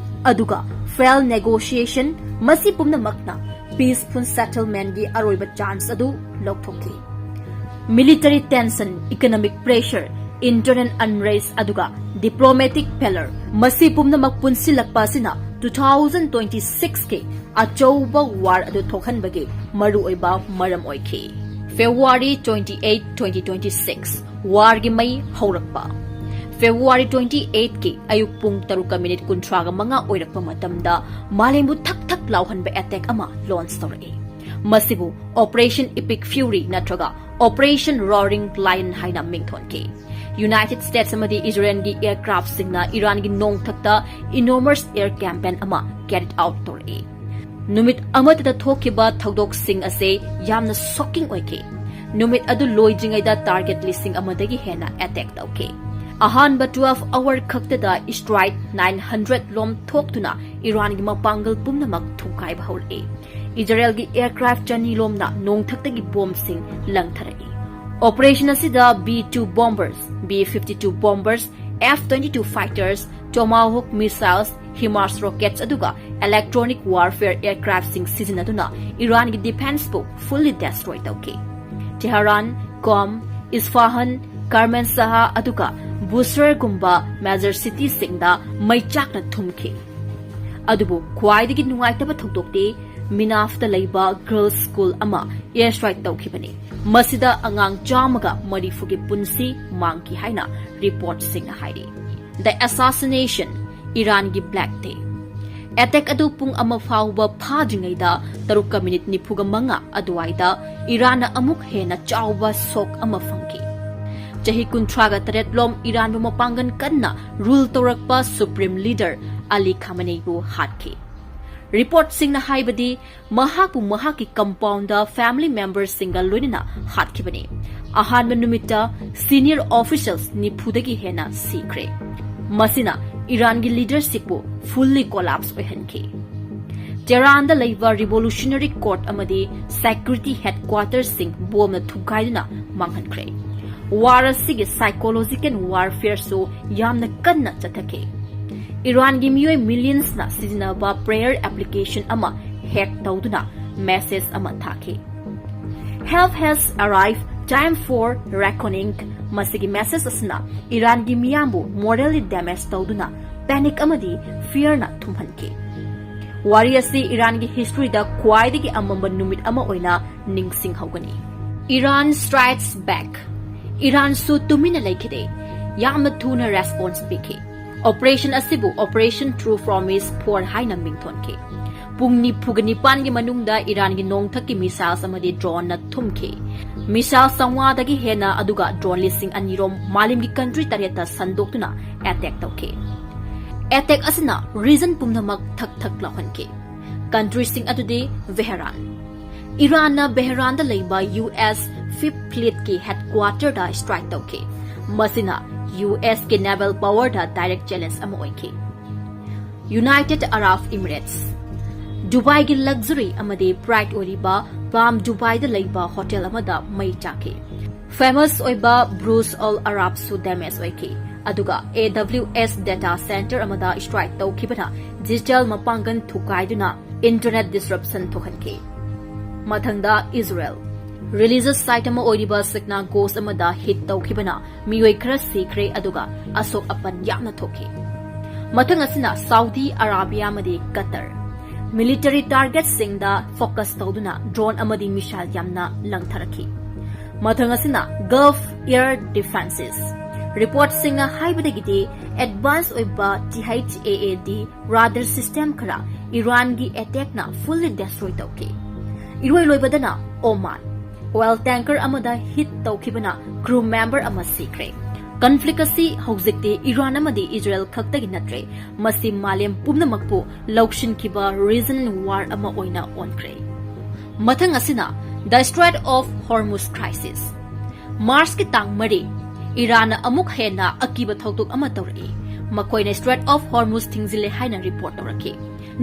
ꯑꯗꯨꯒ failed negotiation, ꯃꯁꯤ ꯄꯨꯝꯅꯃꯛꯅ peaceful settlementꯀꯤ ꯑꯔꯣꯏꯕ chance ꯑꯗꯨ ꯂꯧꯊꯣꯛꯈꯤ꯫ Military tension, economic pressure, internal unrest ꯑꯗꯨꯒ diplomatic failure, ꯃꯁꯤ ꯄꯨꯝꯅꯃꯛ ꯄꯨꯟꯁꯤꯜꯂꯛꯄ ꯑꯁꯤꯅ two thousand twenty sixꯀꯤ ꯑꯆꯧꯕ war ꯑꯗꯨ ꯊꯣꯛꯍꯟꯕꯒꯤ ꯃꯔꯨꯑꯣꯏꯕ ꯃꯔꯝ ꯑꯣꯏꯈꯤ꯫ February twenty eight, twenty twenty six, warꯒꯤ ꯃꯩ ꯍꯧꯔꯛꯄ꯫ February twenty-eight ꯀꯤ ꯑꯌꯨꯛ ꯄꯨꯡ ꯇꯔꯨꯛꯀ ꯃꯤꯅꯤꯠ ꯀꯨꯟꯊ꯭ꯔꯥꯒ ꯃꯉꯥ ꯑꯣꯏꯔꯛꯄ ꯃꯇꯝꯗ ꯃꯥꯂꯦꯝꯕꯨ ꯊꯛ ꯊꯛ ꯂꯥꯎꯍꯟꯕ attack ꯑꯃ launch ꯇꯧꯔꯛꯏ꯫ ꯃꯁꯤꯕꯨ Operation Epic Fury ꯅꯠꯇ꯭ꯔꯒ Operation Roaring Lion ꯍꯥꯏꯅ ꯃꯤꯡꯊꯣꯟꯈꯤ꯫ United States ꯑꯃꯗꯤ ꯏꯖꯔꯦꯜꯒꯤ aircraftꯁꯤꯡꯅ ꯏꯔꯥꯟꯒꯤ ꯅꯣꯡꯊꯛꯇ enormous air campaign ꯑꯃ carried out ꯇꯧꯔꯛꯏ꯫ ꯅꯨꯃꯤꯠ ꯑꯃꯠꯇꯗ ꯊꯣꯛꯈꯤꯕ ꯊꯧꯗꯣꯛꯁꯤꯡ ꯑꯁꯤ ꯌꯥꯝꯅ shocking ꯑꯣꯏꯈꯤ꯫ ꯅꯨꯃꯤꯠ ꯑꯗꯨ ꯂꯣꯏꯗ꯭ꯔꯤꯉꯩꯗ target ꯂꯤꯁꯤꯡ ꯑꯃꯗꯒꯤ ꯍꯦꯟꯅ attack ꯇꯧꯈꯤ꯫ ꯑꯍꯥꯟꯕ twelve hour ꯈꯛꯇꯗ strike nine hundred ꯂꯣꯝ ꯊꯣꯛꯇꯨꯅ ꯏꯔꯥꯟꯒꯤ ꯃꯄꯥꯡꯒꯜ ꯄꯨꯝꯅꯃꯛ ꯊꯨꯒꯥꯏꯕ ꯍꯧꯔꯛꯏ꯫ ꯏꯖꯔꯦꯜꯒꯤ aircraft ꯆꯅꯤ ꯂꯣꯝꯅ ꯅꯣꯡꯊꯛꯇꯒꯤ ꯕꯣꯝꯁꯤꯡ ꯂꯪꯊꯔꯛꯏ꯫ Operation ꯑꯁꯤꯗ B two bombers, B fifty-two bombers, F twenty-two fighters, Tomahawk missiles, HIMARS rockets ꯑꯗꯨꯒ electronic warfare aircraftꯁꯤꯡ ꯁꯤꯖꯤꯟꯅꯗꯨꯅ ꯏꯔꯥꯟꯒꯤ defenceꯄꯨ fully destroy ꯇꯧꯈꯤ꯫ ꯇꯦꯍꯔꯥꯟ, ꯀꯣꯝ, ꯏꯁꯐꯥꯍꯟ, ꯀꯔꯃꯦꯟ ꯁꯍꯥ ꯑꯗꯨꯒ ꯕꯨꯁꯔꯒꯨꯝꯕ major cityꯁꯤꯡꯗ ꯃꯩ ꯆꯥꯛꯅ ꯊꯨꯝꯈꯤ꯫ ꯑꯗꯨꯕꯨ ꯈ꯭ꯋꯥꯏꯗꯒꯤ ꯅꯨꯡꯉꯥꯏꯇꯕ ꯊꯧꯗꯣꯛꯇꯤ ꯃꯤꯅꯥꯐꯇ ꯂꯩꯕ girls school ꯑꯃ airstrike ꯇꯧꯈꯤꯕꯅꯤ꯫ ꯃꯁꯤꯗ ꯑꯉꯥꯡ ꯆꯥꯝꯃꯒ ꯃꯔꯤꯐꯨꯒꯤ ꯄꯨꯟꯁꯤ ꯃꯥꯡꯈꯤ ꯍꯥꯏꯅ reportꯁꯤꯡꯅ ꯍꯥꯏꯔꯤ꯫ The Assassination, ꯏꯔꯥꯟꯒꯤ Black Day꯫ Attack ꯑꯗꯨ ꯄꯨꯡ ꯑꯃ ꯐꯥꯎꯕ ꯐꯥꯗ꯭ꯔꯤꯉꯩꯗ ꯇꯔꯨꯛꯀ ꯃꯤꯅꯤꯠ ꯅꯤꯐꯨꯒ ꯃꯉꯥ ꯑꯗꯨꯋꯥꯏꯗ ꯏꯔꯥꯟꯅ ꯑꯃꯨꯛ ꯍꯦꯟꯅ ꯆꯥꯎꯕ shock ꯑꯃ ꯐꯪꯈꯤ꯫ ꯆꯍꯤ ꯀꯨꯟꯊ꯭ꯔꯥꯒ ꯇꯔꯦꯠ ꯂꯣꯝ ꯏꯔꯥꯟꯕꯨ ꯃꯄꯥꯡꯒꯜ ꯀꯟꯅ rule ꯇꯧꯔꯛꯄ supreme leader ꯑꯂꯤ ꯈꯥꯃꯅꯦꯕꯨ ꯍꯥꯠꯈꯤ꯫ Reportꯁꯤꯡꯅ ꯍꯥꯏꯕꯗꯤ ꯃꯍꯥꯛꯄꯨ ꯃꯍꯥꯛꯀꯤ compoundꯗ family memberꯁꯤꯡꯒ ꯂꯣꯏꯅꯅ ꯍꯥꯠꯈꯤꯕꯅꯤ꯫ ꯑꯍꯥꯟꯕ ꯅꯨꯃꯤꯠꯇ senior officials ꯅꯤꯐꯨꯗꯒꯤ ꯍꯦꯟꯅ ꯁꯤꯈ꯭ꯔꯦ꯫ ꯃꯁꯤꯅ ꯏꯔꯥꯟꯒꯤ leadershipꯄꯨ fully collapse ꯑꯣꯏꯍꯟꯈꯤ꯫ ꯇꯦꯍꯔꯥꯟꯗ ꯂꯩꯕ revolutionary court ꯑꯃꯗꯤ security headquartersꯁꯤꯡ ꯕꯣꯝꯅ ꯊꯨꯒꯥꯏꯗꯨꯅ ꯃꯥꯡꯍꯟꯈ꯭ꯔꯦ꯫ War ꯑꯁꯤꯒꯤ psychological warfareꯁꯨ ꯌꯥꯝꯅ ꯀꯟꯅ ꯆꯠꯊꯈꯤ꯫ ꯏꯔꯥꯟꯒꯤ ꯃꯤꯑꯣꯏ millionsꯅ ꯁꯤꯖꯤꯟꯅꯕ prayer application ꯑꯃ hack ꯇꯧꯗꯨꯅ message ꯑꯃ ꯊꯥꯈꯤ꯫ "Help has arrived, time for reckoning." ꯃꯁꯤꯒꯤ message ꯑꯁꯤꯅ ꯏꯔꯥꯟꯒꯤ ꯃꯤꯌꯥꯝꯕꯨ morally damage ꯇꯧꯗꯨꯅ panic ꯑꯃꯗꯤ fearꯅ ꯊꯨꯝꯍꯟꯈꯤ꯫ ꯋꯥꯔꯤ ꯑꯁꯤ ꯏꯔꯥꯟꯒꯤ historyꯗ ꯈ꯭ꯋꯥꯏꯗꯒꯤ ꯑꯃꯝꯕ ꯅꯨꯃꯤꯠ ꯑꯃ ꯑꯣꯏꯅ ꯅꯤꯡꯁꯤꯡꯍꯧꯒꯅꯤ꯫ Iran strikes back. ꯏꯔꯥꯟꯁꯨ ꯇꯨꯃꯤꯟꯅ ꯂꯩꯈꯤꯗꯦ꯫ ꯌꯥꯝꯅ ꯊꯨꯅ response ꯄꯤꯈꯤ꯫ Operation ꯑꯁꯤꯕꯨ Operation True Promise four ꯍꯥꯏꯅ ꯃꯤꯡꯊꯣꯟꯈꯤ꯫ ꯄꯨꯡ ꯅꯤꯐꯨꯒ ꯅꯤꯄꯥꯟꯒꯤ ꯃꯅꯨꯡꯗ ꯏꯔꯥꯟꯒꯤ ꯅꯣꯡꯊꯛꯀꯤ missiles ꯑꯃꯗꯤ droneꯅ ꯊꯨꯝꯈꯤ꯫ Missile ꯆꯥꯝꯃꯉꯥꯗꯒꯤ ꯍꯦꯟꯅ ꯑꯗꯨꯒ drone ꯂꯤꯁꯤꯡ ꯑꯅꯤ ꯔꯣꯝ ꯃꯥꯂꯦꯝꯒꯤ country ꯇꯔꯦꯠꯇ ꯁꯟꯗꯣꯛꯇꯨꯅ attack ꯇꯧꯈꯤ꯫ Attack ꯑꯁꯤꯅ region ꯄꯨꯝꯅꯃꯛ ꯊꯛ ꯊꯛ ꯂꯥꯎꯍꯟꯈꯤ꯫ Countryꯁꯤꯡ ꯑꯗꯨꯗꯤ ꯚꯦꯍꯔꯥꯟ꯫ ꯏꯔꯥꯟꯅ ꯚꯦꯍꯔꯥꯟꯗ ꯂꯩꯕ U S Fifth Fleetꯀꯤ headquarterꯗ strike ꯇꯧꯈꯤ꯫ ꯃꯁꯤꯅ U Sꯀꯤ naval powerꯗ direct challenge ꯑꯃ ꯑꯣꯏꯈꯤ꯫ United Arab Emirates꯫ ꯗꯨꯕꯥꯏꯒꯤ luxury ꯑꯃꯗꯤ pride ꯑꯣꯏꯔꯤꯕ Palm Dubaiꯗ ꯂꯩꯕ hotel ꯑꯃꯗ ꯃꯩ ꯆꯥꯛꯈꯤ꯫ Famous ꯑꯣꯏꯕ Burj Al Arabꯁꯨ damage ꯑꯣꯏꯈꯤ꯫ ꯑꯗꯨꯒ A W S data center ꯑꯃꯗ strike ꯇꯧꯈꯤꯕꯅ digital ꯃꯄꯥꯡꯒꯜ ꯊꯨꯒꯥꯏꯗꯨꯅ internet disruption ꯊꯣꯛꯍꯟꯈꯤ꯫ ꯃꯊꯪꯗ Israel꯫ Religious site ꯑꯃ ꯑꯣꯏꯔꯤꯕ synagogue ꯑꯃꯗ hit ꯇꯧꯈꯤꯕꯅ ꯃꯤꯑꯣꯏ ꯈꯔ ꯁꯤꯈ꯭ꯔꯦ ꯑꯗꯨꯒ ꯑꯁꯣꯛ ꯑꯄꯟ ꯌꯥꯝꯅ ꯊꯣꯛꯈꯤ꯫ ꯃꯊꯪ ꯑꯁꯤꯅ Saudi Arabia ꯑꯃꯗꯤ Qatar꯫ Military targetꯁꯤꯡꯗ focus ꯇꯧꯗꯨꯅ drone ꯑꯃꯗꯤ missile ꯌꯥꯝꯅ ꯂꯪꯊꯔꯛꯈꯤ꯫ ꯃꯊꯪ ꯑꯁꯤꯅ Gulf Air Defenses꯫ Reportꯁꯤꯡꯅ ꯍꯥꯏꯕꯗꯒꯤꯗꯤ advance ꯑꯣꯏꯕ T H A A D radar system ꯈꯔ ꯏꯔꯥꯟꯒꯤ attackꯅ fully destroy ꯇꯧꯈꯤ꯫ ꯏꯔꯣꯏ ꯂꯣꯏꯕꯗꯅ Oman꯫ Oil tanker ꯑꯃꯗ hit ꯇꯧꯈꯤꯕꯅ crew member ꯑꯃ ꯁꯤꯈ꯭ꯔꯦ꯫ Conflict ꯑꯁꯤ ꯍꯧꯖꯤꯛꯇꯤ ꯏꯔꯥꯟ ꯑꯃꯗꯤ ꯏꯖꯔꯦꯜ ꯈꯛꯇꯒꯤ ꯅꯠꯇ꯭ꯔꯦ, ꯃꯁꯤ ꯃꯥꯂꯦꯝ ꯄꯨꯝꯅꯃꯛꯄꯨ ꯂꯧꯁꯤꯟꯈꯤꯕ regional war ꯑꯃ ꯑꯣꯏꯅ ꯑꯣꯟꯈ꯭ꯔꯦ꯫ ꯃꯊꯪ ꯑꯁꯤꯅ The Strait of Hormuz Crisis꯫ Marchꯀꯤ ꯇꯥꯡ ꯃꯔꯤ, ꯏꯔꯥꯟꯅ ꯑꯃꯨꯛ ꯍꯦꯟꯅ ꯑꯀꯤꯕ ꯊꯧꯗꯣꯛ ꯑꯃ ꯇꯧꯔꯛꯏ꯫ ꯃꯈꯣꯏꯅ Strait of Hormuz ꯊꯤꯡꯖꯤꯜꯂꯦ ꯍꯥꯏꯅ report ꯇꯧꯔꯛꯈꯤ꯫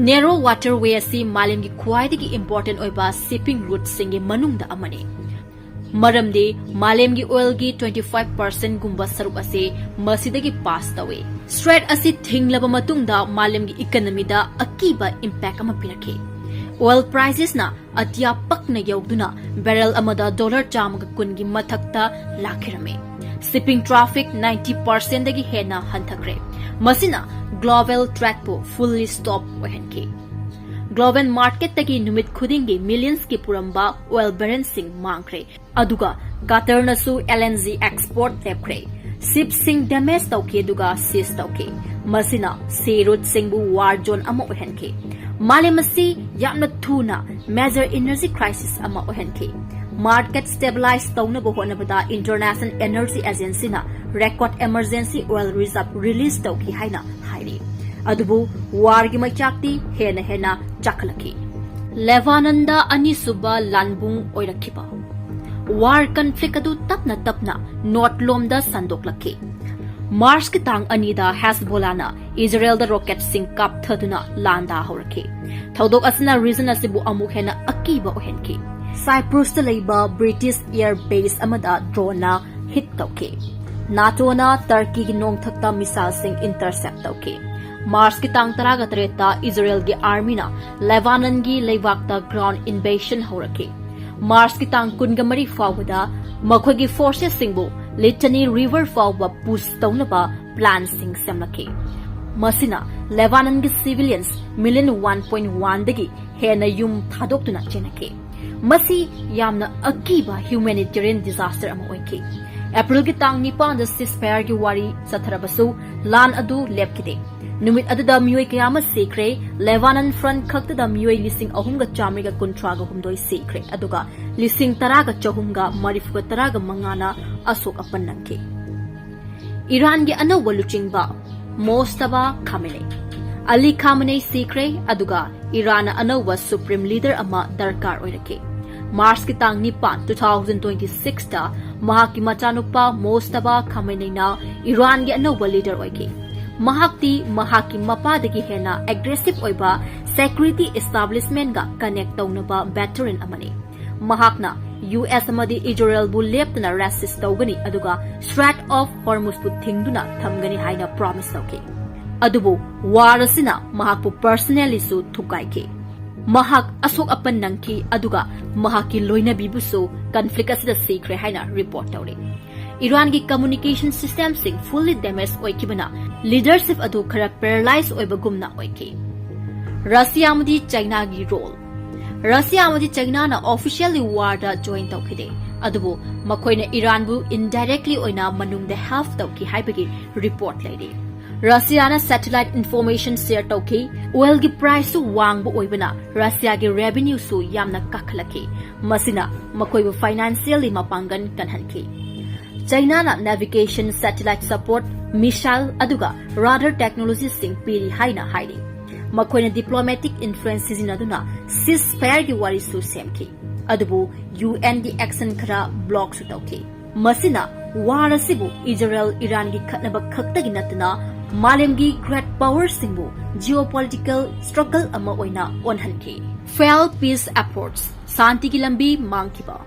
Narrow waterway ꯑꯁꯤ ꯃꯥꯂꯦꯝꯒꯤ ꯈ꯭ꯋꯥꯏꯗꯒꯤ important ꯑꯣꯏꯕ shipping routeꯁꯤꯡꯒꯤ ꯃꯅꯨꯡꯗ ꯑꯃꯅꯤ꯫ ꯃꯔꯝꯗꯤ ꯃꯥꯂꯦꯝꯒꯤ oilꯒꯤ twenty five percentꯒꯨꯝꯕ ꯁꯔꯨꯛ ꯑꯁꯤ ꯃꯁꯤꯗꯒꯤ pass ꯇꯧꯏ꯫ Strait ꯑꯁꯤ ꯊꯤꯡꯂꯕ ꯃꯇꯨꯡꯗ ꯃꯥꯂꯦꯝꯒꯤ economyꯗ ꯑꯀꯤꯕ impact ꯑꯃ ꯄꯤꯔꯛꯈꯤ꯫ Oil pricesꯅ ꯑꯇꯤꯌꯥ ꯄꯛꯅ ꯌꯧꯗꯨꯅ barrel ꯑꯃꯗ dollar ꯆꯥꯝꯃꯒ ꯀꯨꯟꯒꯤ ꯃꯊꯛꯇ ꯂꯥꯛꯈꯤꯔꯝꯃꯤ꯫ Shipping traffic ninety percentꯗꯒꯤ ꯍꯦꯟꯅ ꯍꯟꯊꯈ꯭ꯔꯦ꯫ ꯃꯁꯤꯅ global tradeꯄꯨ fully stop ꯑꯣꯏꯍꯟꯈꯤ꯫ Global marketꯇꯒꯤ ꯅꯨꯃꯤꯠ ꯈꯨꯗꯤꯡꯒꯤ millionsꯀꯤ ꯄꯨꯔꯝꯕ oil barrelꯁꯤꯡ ꯃꯥꯡꯈ꯭ꯔꯦ꯫ ꯑꯗꯨꯒ Qatarꯅꯁꯨ L N G export ꯂꯦꯞꯈ꯭ꯔꯦ꯫ Shipꯁꯤꯡ damage ꯇꯧꯈꯤ ꯑꯗꯨꯒ seize ꯇꯧꯈꯤ꯫ ꯃꯁꯤꯅ Sea Routesꯁꯤꯡꯕꯨ war zone ꯑꯃ ꯑꯣꯏꯍꯟꯈꯤ꯫ ꯃꯥꯂꯦꯝ ꯑꯁꯤ ꯌꯥꯝꯅ ꯊꯨꯅ major energy crisis ꯑꯃ ꯑꯣꯏꯍꯟꯈꯤ꯫ Market stabilize ꯇꯧꯅꯕ ꯍꯣꯠꯅꯕꯗ International Energy Agencyꯅ record emergency oil reserve release ꯇꯧꯈꯤ ꯍꯥꯏꯅ ꯍꯥꯏꯔꯤ꯫ ꯑꯗꯨꯕꯨ warꯒꯤ ꯃꯩꯆꯥꯛꯇꯤ ꯍꯦꯟꯅ ꯍꯦꯟꯅ ꯆꯥꯛꯈꯠꯂꯛꯈꯤ꯫ ꯂꯦꯕꯥꯅꯟꯗ ꯑꯅꯤꯁꯨꯕ ꯂꯥꯟꯕꯨꯡ ꯑꯣꯏꯔꯛꯈꯤꯕ꯫ War conflict ꯑꯗꯨ ꯇꯞꯅ ꯇꯞꯅ north ꯂꯣꯝꯗ ꯁꯟꯗꯣꯛꯂꯛꯈꯤ꯫ Marchꯀꯤ ꯇꯥꯡ ꯑꯅꯤꯗ ꯍꯦꯖꯕꯣꯂꯥꯅ ꯏꯖꯔꯦꯜꯗ rocketꯁꯤꯡ ꯀꯥꯞꯊꯗꯨꯅ ꯂꯥꯟꯗꯥ ꯍꯧꯔꯛꯈꯤ꯫ ꯊꯧꯗꯣꯛ ꯑꯁꯤꯅ region ꯑꯁꯤꯕꯨ ꯑꯃꯨꯛ ꯍꯦꯟꯅ ꯑꯀꯤꯕ ꯑꯣꯏꯍꯟꯈꯤ꯫ Cyprusꯇ ꯂꯩꯕ British air base ꯑꯃꯗ droneꯅ hit ꯇꯧꯈꯤ꯫ NATOꯅ Turkeyꯒꯤ ꯅꯣꯡꯊꯛꯇ missileꯁꯤꯡ intercept ꯇꯧꯈꯤ꯫ Marchꯀꯤ ꯇꯥꯡ ꯇꯔꯥꯒ ꯇꯔꯦꯠꯇ ꯏꯖꯔꯦꯜꯒꯤ armyꯅ ꯂꯦꯕꯥꯅꯟꯒꯤ ꯂꯩꯕꯥꯛꯇ ground invasion ꯍꯧꯔꯛꯈꯤ꯫ Marchꯀꯤ ꯇꯥꯡ ꯀꯨꯟꯒ ꯃꯔꯤ ꯐꯥꯎꯕꯗ ꯃꯈꯣꯏꯒꯤ forcesꯁꯤꯡꯕꯨ Litani River ꯐꯥꯎꯕ push ꯇꯧꯅꯕ planꯁꯤꯡ ꯁꯦꯝꯂꯛꯈꯤ꯫ ꯃꯁꯤꯅ ꯂꯦꯕꯥꯅꯟꯒꯤ civilians million one point oneꯗꯒꯤ ꯍꯦꯟꯅ ꯌꯨꯝ ꯊꯥꯗꯣꯛꯇꯨꯅ ꯆꯦꯟꯅꯈꯤ꯫ ꯃꯁꯤ ꯌꯥꯝꯅ ꯑꯀꯤꯕ humanitarian disaster ꯑꯃ ꯑꯣꯏꯈꯤ꯫ Aprilꯒꯤ ꯇꯥꯡ ꯅꯤꯄꯥꯟꯗ ceasefireꯒꯤ ꯋꯥꯔꯤ ꯆꯠꯊꯔꯕꯁꯨ ꯂꯥꯟ ꯑꯗꯨ ꯂꯦꯞꯈꯤꯗꯦ꯫ ꯅꯨꯃꯤꯠ ꯑꯗꯨꯗ ꯃꯤꯑꯣꯏ ꯀꯌꯥ ꯑꯃ ꯁꯤꯈ꯭ꯔꯦ꯫ Lebanon front ꯈꯛꯇꯗ ꯃꯤꯑꯣꯏ ꯂꯤꯁꯤꯡ ꯑꯍꯨꯝꯒ ꯆꯥꯃꯔꯤꯒ ꯀꯨꯟꯊ꯭ꯔꯥꯒ ꯍꯨꯝꯗꯣꯏ ꯁꯤꯈ꯭ꯔꯦ, ꯑꯗꯨꯒ ꯂꯤꯁꯤꯡ ꯇꯔꯥꯒ ꯆꯍꯨꯝꯒ ꯃꯔꯤꯐꯨꯒ ꯇꯔꯥꯒ ꯃꯉꯥꯅ ꯑꯁꯣꯛ ꯑꯄꯟ ꯅꯪꯈꯤ꯫ ꯏꯔꯥꯟꯒꯤ ꯑꯅꯧꯕ ꯂꯨꯆꯤꯡꯕ ꯃꯣꯁꯇꯕꯥ ꯈꯥꯃꯦꯅꯦ꯫ ꯑꯂꯤ ꯈꯥꯃꯦꯅꯦ ꯁꯤꯈ꯭ꯔꯦ, ꯑꯗꯨꯒ ꯏꯔꯥꯟꯅ ꯑꯅꯧꯕ supreme leader ꯑꯃ ꯗꯔꯀꯥꯔ ꯑꯣꯏꯔꯛꯈꯤ꯫ Marchꯀꯤ ꯇꯥꯡ ꯅꯤꯄꯥꯟ, two thousand twenty sixꯇ ꯃꯍꯥꯛꯀꯤ ꯃꯆꯥꯅꯨꯄꯥ ꯃꯣꯁꯇꯕꯥ ꯈꯥꯃꯦꯅꯦꯅ ꯏꯔꯥꯟꯒꯤ ꯑꯅꯧꯕ leader ꯑꯣꯏꯈꯤ꯫ ꯃꯍꯥꯛꯇꯤ ꯃꯍꯥꯛꯀꯤ ꯃꯄꯥꯗꯒꯤ ꯍꯦꯟꯅ aggressive ꯑꯣꯏꯕ security establishmentꯒ connect ꯇꯧꯅꯕ veteran ꯑꯃꯅꯤ꯫ ꯃꯍꯥꯛꯅ US ꯑꯃꯗꯤ ꯏꯖꯔꯦꯜꯕꯨ ꯂꯦꯞꯇꯅ resist ꯇꯧꯒꯅꯤ, ꯑꯗꯨꯒ Strait of Hormuzꯕꯨ ꯊꯤꯡꯗꯨꯅ ꯊꯝꯒꯅꯤ ꯍꯥꯏꯅ promise ꯇꯧꯈꯤ꯫ ꯑꯗꯨꯕꯨ war ꯑꯁꯤꯅ ꯃꯍꯥꯛꯄꯨ personallyꯁꯨ ꯊꯨꯒꯥꯏꯈꯤ꯫ ꯃꯍꯥꯛ ꯑꯁꯣꯛ ꯑꯄꯟ ꯅꯪꯈꯤ, ꯑꯗꯨꯒ ꯃꯍꯥꯛꯀꯤ ꯂꯣꯏꯅꯕꯤꯕꯨꯁꯨ conflict ꯑꯁꯤꯗ ꯁꯤꯈ꯭ꯔꯦ ꯍꯥꯏꯅ report ꯇꯧꯔꯤ꯫ ꯏꯔꯥꯟꯒꯤ communication systemꯁꯤꯡ fully damage ꯑꯣꯏꯈꯤꯕꯅ leadership ꯑꯗꯨ ꯈꯔ paralyze ꯑꯣꯏꯕꯒꯨꯝꯅ ꯑꯣꯏꯈꯤ꯫ ꯔꯁꯤꯌꯥ ꯑꯃꯗꯤ ꯆꯥꯏꯅꯥꯒꯤ role꯫ ꯔꯁꯤꯌꯥ ꯑꯃꯗꯤ ꯆꯥꯏꯅꯥꯅ officially warꯗ join ꯇꯧꯈꯤꯗꯦ꯫ ꯑꯗꯨꯕꯨ ꯃꯈꯣꯏꯅ ꯏꯔꯥꯟꯕꯨ indirectly ꯑꯣꯏꯅ ꯃꯅꯨꯡꯗ help ꯇꯧꯈꯤ ꯍꯥꯏꯕꯒꯤ report ꯂꯩꯔꯤ꯫ ꯔꯁꯤꯌꯥꯅ satellite information share ꯇꯧꯈꯤ꯫ Oilꯒꯤ priceꯁꯨ ꯋꯥꯡꯕ ꯑꯣꯏꯕꯅ ꯔꯁꯤꯌꯥꯒꯤ revenueꯁꯨ ꯌꯥꯝꯅ ꯀꯥꯈꯠꯂꯛꯈꯤ꯫ ꯃꯁꯤꯅ ꯃꯈꯣꯏꯕꯨ financially ꯃꯄꯥꯡꯒꯜ ꯀꯟꯍꯟꯈꯤ꯫ ꯆꯩꯅꯥꯅ navigation, satellite support, missile ꯑꯗꯨꯒ radar technologyꯁꯤꯡ ꯄꯤꯔꯤ ꯍꯥꯏꯅ ꯍꯥꯏꯔꯤ꯫ ꯃꯈꯣꯏꯅ diplomatic influence ꯁꯤꯖꯤꯟꯅꯗꯨꯅ ceasefireꯒꯤ ꯋꯥꯔꯤꯁꯨ ꯁꯦꯝꯈꯤ꯫ ꯑꯗꯨꯕꯨ UNꯒꯤ action ꯈꯔ blockꯁꯨ ꯇꯧꯈꯤ꯫ ꯃꯁꯤꯅ war ꯑꯁꯤꯕꯨ ꯏꯖꯔꯦꯜ ꯏꯔꯥꯟꯒꯤ ꯈꯠꯅꯕ ꯈꯛꯇꯒꯤ ꯅꯠꯇꯅ ꯃꯥꯂꯦꯝꯒꯤ great powerꯁꯤꯡꯕꯨ geopolitical struggle ꯑꯃ ꯑꯣꯏꯅ ꯑꯣꯟꯍꯟꯈꯤ꯫ Failed peace efforts, ꯁꯥꯟꯇꯤꯒꯤ ꯂꯝꯕꯤ ꯃꯥꯡꯈꯤꯕ꯫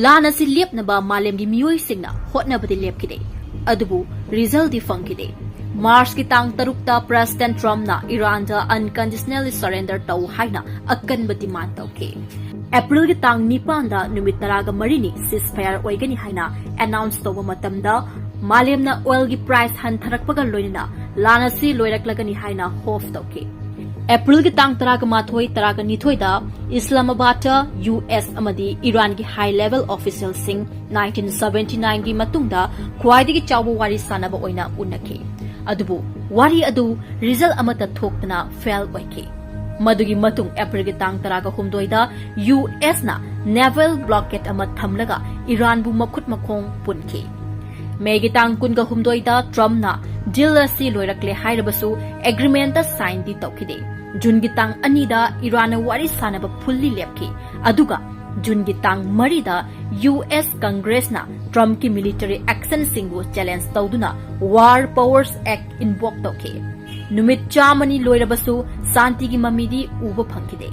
ꯂꯥꯟ ꯑꯁꯤ ꯂꯦꯞꯅꯕ ꯃꯥꯂꯦꯝꯒꯤ ꯃꯤꯑꯣꯏꯁꯤꯡꯅ ꯍꯣꯠꯅꯕꯗꯤ ꯂꯦꯞꯈꯤꯗꯦ, ꯑꯗꯨꯕꯨ resultꯗꯤ ꯐꯪꯈꯤꯗꯦ꯫ Marchꯀꯤ ꯇꯥꯡ ꯇꯔꯨꯛꯇ President Trumpꯅ ꯏꯔꯥꯟꯗ unconditionally surrender ꯇꯧ ꯍꯥꯏꯅ ꯑꯀꯟꯕ demand ꯇꯧꯈꯤ꯫ Aprilꯒꯤ ꯇꯥꯡ ꯅꯤꯄꯥꯟꯗ, ꯅꯨꯃꯤꯠ ꯇꯔꯥꯒ ꯃꯔꯤꯅꯤ ceasefire ꯑꯣꯏꯒꯅꯤ ꯍꯥꯏꯅ announce ꯇꯧꯕ ꯃꯇꯝꯗ, ꯃꯥꯂꯦꯝꯅ oilꯒꯤ price ꯍꯟꯊꯔꯛꯄꯒ ꯂꯣꯏꯅꯅ ꯂꯥꯟ ꯑꯁꯤ ꯂꯣꯏꯔꯛꯂꯒꯅꯤ ꯍꯥꯏꯅ hope ꯇꯧꯈꯤ꯫ Aprilꯒꯤ ꯇꯥꯡ ꯇꯔꯥꯒ ꯃꯥꯊꯣꯏ, ꯇꯔꯥꯒ ꯅꯤꯊꯣꯏꯗ Islamabadꯇ US ꯑꯃꯗꯤ ꯏꯔꯥꯟꯒꯤ high level officialꯁꯤꯡ nineteen seventy nineꯒꯤ ꯃꯇꯨꯡꯗ ꯈ꯭ꯋꯥꯏꯗꯒꯤ ꯆꯥꯎꯕ ꯋꯥꯔꯤ ꯁꯥꯅꯕ ꯑꯣꯏꯅ ꯎꯅꯈꯤ꯫ ꯑꯗꯨꯕꯨ ꯋꯥꯔꯤ ꯑꯗꯨ result ꯑꯃꯠꯇ ꯊꯣꯛꯇꯅ fail ꯑꯣꯏꯈꯤ꯫ ꯃꯗꯨꯒꯤ ꯃꯇꯨꯡ Aprilꯒꯤ ꯇꯥꯡ ꯇꯔꯥꯒ ꯍꯨꯝꯗꯣꯏꯗ USꯅ naval blockade ꯑꯃ ꯊꯝꯂꯒ ꯏꯔꯥꯟꯕꯨ ꯃꯈꯨꯠ ꯃꯈꯣꯡ ꯄꯨꯟꯈꯤ꯫ Mayꯒꯤ ꯇꯥꯡ ꯀꯨꯟꯒ ꯍꯨꯝꯗꯣꯏꯗ Trumpꯅ deal ꯑꯁꯤ ꯂꯣꯏꯔꯛꯂꯦ ꯍꯥꯏꯔꯕꯁꯨ agreementꯇ signꯗꯤ ꯇꯧꯈꯤꯗꯦ꯫ Juneꯒꯤ ꯇꯥꯡ ꯑꯅꯤꯗ ꯏꯔꯥꯟꯅ ꯋꯥꯔꯤ ꯁꯥꯅꯕ fully ꯂꯦꯞꯈꯤ꯫ ꯑꯗꯨꯒ Juneꯒꯤ ꯇꯥꯡ ꯃꯔꯤꯗ US Congressꯅ Trumpꯀꯤ military actionꯁꯤꯡꯕꯨ challenge ꯇꯧꯗꯨꯅ War Powers Act invoke ꯇꯧꯈꯤ꯫ ꯅꯨꯃꯤꯠ ꯆꯥꯝꯃꯅꯤ ꯂꯣꯏꯔꯕꯁꯨ ꯁꯥꯟꯇꯤꯒꯤ ꯃꯃꯤꯗꯤ ꯎꯕ ꯐꯪꯈꯤꯗꯦ꯫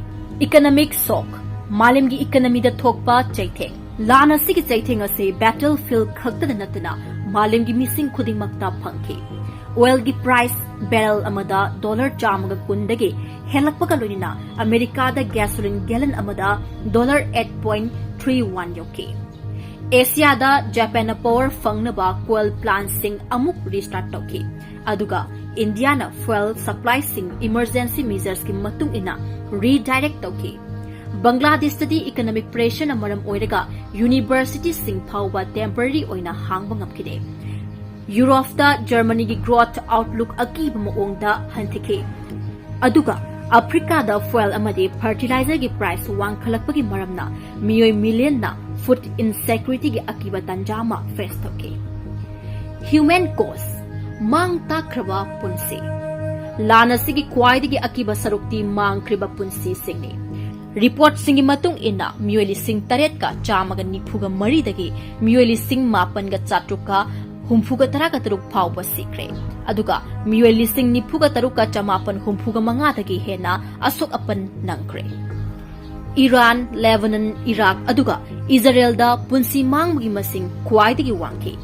Economic shock, ꯃꯥꯂꯦꯝꯒꯤ economyꯗ ꯊꯣꯛꯄ ꯆꯩꯊꯦꯡ꯫ ꯂꯥꯟ ꯑꯁꯤꯒꯤ ꯆꯩꯊꯦꯡ ꯑꯁꯤ battlefield ꯈꯛꯇꯗ ꯅꯠꯇꯅ ꯃꯥꯂꯦꯝꯒꯤ ꯃꯤꯁꯤꯡ ꯈꯨꯗꯤꯡꯃꯛꯇ ꯐꯪꯈꯤ꯫ Oilꯒꯤ price barrel ꯑꯃꯗ dollar ꯆꯥꯝꯃꯒ ꯀꯨꯟꯗꯒꯤ ꯍꯦꯜꯂꯛꯄꯒ ꯂꯣꯏꯅꯅ Americaꯗ gasoline gallon ꯑꯃꯗ dollar eight point three one ꯌꯧꯈꯤ꯫ Asiaꯗ Japanꯅ power ꯐꯪꯅꯕ coal plantꯁꯤꯡ ꯑꯃꯨꯛ restart ꯇꯧꯈꯤ, ꯑꯗꯨꯒ Indiaꯅ fuel supplyꯁꯤꯡ emergency measuresꯀꯤ ꯃꯇꯨꯡ ꯏꯟꯅ redirect ꯇꯧꯈꯤ꯫ ꯕꯪꯒ꯭ꯂꯥꯗꯦꯁꯇꯗꯤ economic pressureꯅ ꯃꯔꯝ ꯑꯣꯏꯔꯒ universityꯁꯤꯡ ꯐꯥꯎꯕ temporary ꯑꯣꯏꯅ ꯍꯥꯡꯕ ꯉꯝꯈꯤꯗꯦ꯫ ꯌꯨꯔꯣꯞꯇ ꯖꯔꯃꯅꯤꯒꯤ growth outlook ꯑꯀꯤꯕ ꯃꯑꯣꯡꯗ ꯍꯟꯊꯈꯤ꯫ ꯑꯗꯨꯒ ꯑꯐ꯭ꯔꯤꯀꯥꯗ fuel ꯑꯃꯗꯤ fertilizerꯒꯤ price ꯋꯥꯡꯈꯠꯂꯛꯄꯒꯤ ꯃꯔꯝꯅ ꯃꯤꯑꯣꯏ millionꯅ food insecurityꯒꯤ ꯑꯀꯤꯕ ꯇꯥꯟꯖꯥ ꯑꯃ face ꯇꯧꯈꯤ꯫ Human cost, ꯃꯥꯡ ꯇꯥꯛꯈ꯭ꯔꯕ ꯄꯨꯟꯁꯤ꯫ ꯂꯥꯟ ꯑꯁꯤꯒꯤ ꯈ꯭ꯋꯥꯏꯗꯒꯤ ꯑꯀꯤꯕ ꯁꯔꯨꯛꯇꯤ ꯃꯥꯡꯈ꯭ꯔꯤꯕ ꯄꯨꯟꯁꯤꯁꯤꯡꯅꯤ꯫ Reportꯁꯤꯡꯒꯤ ꯃꯇꯨꯡ ꯏꯟꯅ ꯃꯤꯑꯣꯏ ꯂꯤꯁꯤꯡ ꯇꯔꯦꯠꯀ ꯆꯥꯝꯃꯒ ꯅꯤꯐꯨꯒ ꯃꯔꯤꯗꯒꯤ ꯃꯤꯑꯣꯏ ꯂꯤꯁꯤꯡ ꯃꯥꯄꯟꯒ ꯆꯥꯇ꯭ꯔꯨꯛꯀ ꯍꯨꯝꯐꯨꯒ ꯇꯔꯥꯒ ꯇꯔꯨꯛ ꯐꯥꯎꯕ ꯁꯤꯈ꯭ꯔꯦ꯫ ꯑꯗꯨꯒ ꯃꯤꯑꯣꯏ ꯂꯤꯁꯤꯡ ꯅꯤꯐꯨꯒ ꯇꯔꯨꯛꯀ ꯆꯃꯥꯄꯟ ꯍꯨꯝꯐꯨꯒ ꯃꯉꯥꯗꯒꯤ ꯍꯦꯟꯅ ꯑꯁꯣꯛ ꯑꯄꯟ ꯅꯪꯈ꯭ꯔꯦ꯫ ꯏꯔꯥꯟ, ꯂꯦꯕꯅꯟ, ꯏꯔꯥꯛ ꯑꯗꯨꯒ ꯏꯖꯔꯦꯜꯗ ꯄꯨꯟꯁꯤ ꯃꯥꯡꯕꯒꯤ ꯃꯁꯤꯡ ꯈ꯭ꯋꯥꯏꯗꯒꯤ ꯋꯥꯡꯈꯤ꯫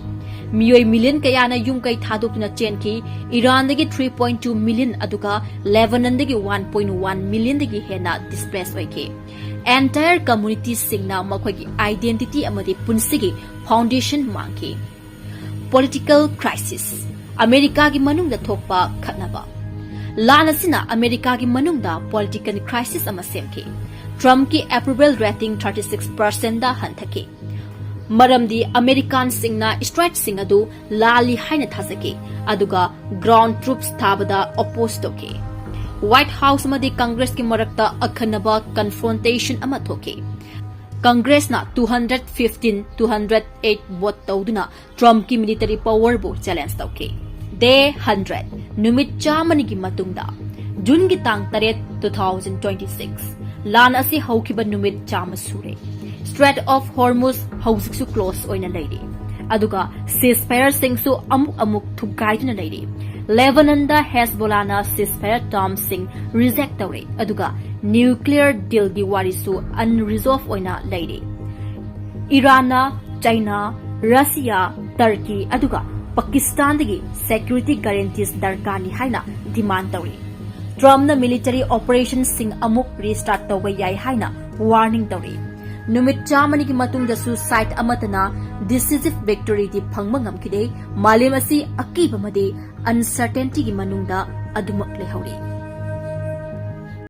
ꯃꯤꯑꯣꯏ million ꯀꯌꯥꯅ ꯌꯨꯝ ꯀꯩ ꯊꯥꯗꯣꯛꯇꯨꯅ ꯆꯦꯟꯈꯤ꯫ ꯏꯔꯥꯟꯗꯒꯤ three point two million ꯑꯗꯨꯒ ꯂꯦꯕꯅꯟꯗꯒꯤ one point one millionꯗꯒꯤ ꯍꯦꯟꯅ displace ꯑꯣꯏꯈꯤ꯫ Entire communityꯁꯤꯡꯅ ꯃꯈꯣꯏꯒꯤ identity ꯑꯃꯗꯤ ꯄꯨꯟꯁꯤꯒꯤ foundation ꯃꯥꯡꯈꯤ꯫ Political crisis, ꯑꯃꯦꯔꯤꯀꯥꯒꯤ ꯃꯅꯨꯡꯗ ꯊꯣꯛꯄ ꯈꯠꯅꯕ꯫ ꯂꯥꯟ ꯑꯁꯤꯅ ꯑꯃꯦꯔꯤꯀꯥꯒꯤ ꯃꯅꯨꯡꯗ political crisis ꯑꯃ ꯁꯦꯝꯈꯤ꯫ Trumpꯀꯤ approval rating thirty six percentꯗ ꯍꯟꯊꯈꯤ꯫ ꯃꯔꯝꯗꯤ ꯑꯃꯦꯔꯤꯀꯥꯟꯁꯤꯡꯅ strikeꯁꯤꯡ ꯑꯗꯨ ꯂꯥꯜꯂꯤ ꯍꯥꯏꯅ ꯊꯥꯖꯈꯤ, ꯑꯗꯨꯒ ground troops ꯊꯥꯕꯗ oppose ꯇꯧꯈꯤ꯫ White House ꯑꯃꯗꯤ Congressꯀꯤ ꯃꯔꯛꯇ ꯑꯈꯟꯅꯕ confrontation ꯑꯃ ꯊꯣꯛꯈꯤ꯫ Congressꯅ two hundred fifteen, two hundred eight vote ꯇꯧꯗꯨꯅ Trumpꯀꯤ military powerꯕꯨ challenge ꯇꯧꯈꯤ꯫ Day hundred, ꯅꯨꯃꯤꯠ ꯆꯥꯝꯃꯅꯤꯒꯤ ꯃꯇꯨꯡꯗ, Juneꯒꯤ ꯇꯥꯡ ꯇꯔꯦꯠ, two thousand twenty six, ꯂꯥꯟ ꯑꯁꯤ ꯍꯧꯈꯤꯕ ꯅꯨꯃꯤꯠ ꯆꯥꯝꯃ ꯁꯨꯔꯦ꯫ Strait of Hormuz ꯍꯧꯖꯤꯛꯁꯨ close ꯑꯣꯏꯅ ꯂꯩꯔꯤ, ꯑꯗꯨꯒ ceasefireꯁꯤꯡꯁꯨ ꯑꯃꯨꯛ ꯑꯃꯨꯛ ꯊꯨꯒꯥꯏꯗꯨꯅ ꯂꯩꯔꯤ꯫ ꯂꯦꯕꯅꯟꯗ ꯍꯦꯖꯕꯣꯂꯥꯅ ceasefire termsꯁꯤꯡ reject ꯇꯧꯔꯦ, ꯑꯗꯨꯒ nuclear dealꯒꯤ ꯋꯥꯔꯤꯁꯨ unresolved ꯑꯣꯏꯅ ꯂꯩꯔꯤ꯫ ꯏꯔꯥꯟꯅ ꯆꯥꯏꯅꯥ, ꯔꯁꯤꯌꯥ, ꯇꯔꯀꯤ ꯑꯗꯨꯒ ꯄꯥꯀꯤꯁꯇꯥꯟꯗꯒꯤ security guarantees ꯗꯔꯀꯥꯔꯅꯤ ꯍꯥꯏꯅ demand ꯇꯧꯔꯤ꯫ Trumpꯅ military operationꯁꯤꯡ ꯑꯃꯨꯛ restart ꯇꯧꯕ ꯌꯥꯏ ꯍꯥꯏꯅ warning ꯇꯧꯔꯤ꯫ ꯅꯨꯃꯤꯠ ꯆꯥꯝꯃꯅꯤꯒꯤ ꯃꯇꯨꯡꯗꯁꯨ side ꯑꯃꯠꯇꯅ decisive victoryꯗꯤ ꯐꯪꯕ ꯉꯝꯈꯤꯗꯦ꯫ ꯃꯥꯂꯦꯝ ꯑꯁꯤ ꯑꯀꯤꯕ ꯑꯃꯗꯤ uncertaintyꯒꯤ ꯃꯅꯨꯡꯗ ꯑꯗꯨꯃꯛ ꯂꯩꯍꯧꯔꯤ꯫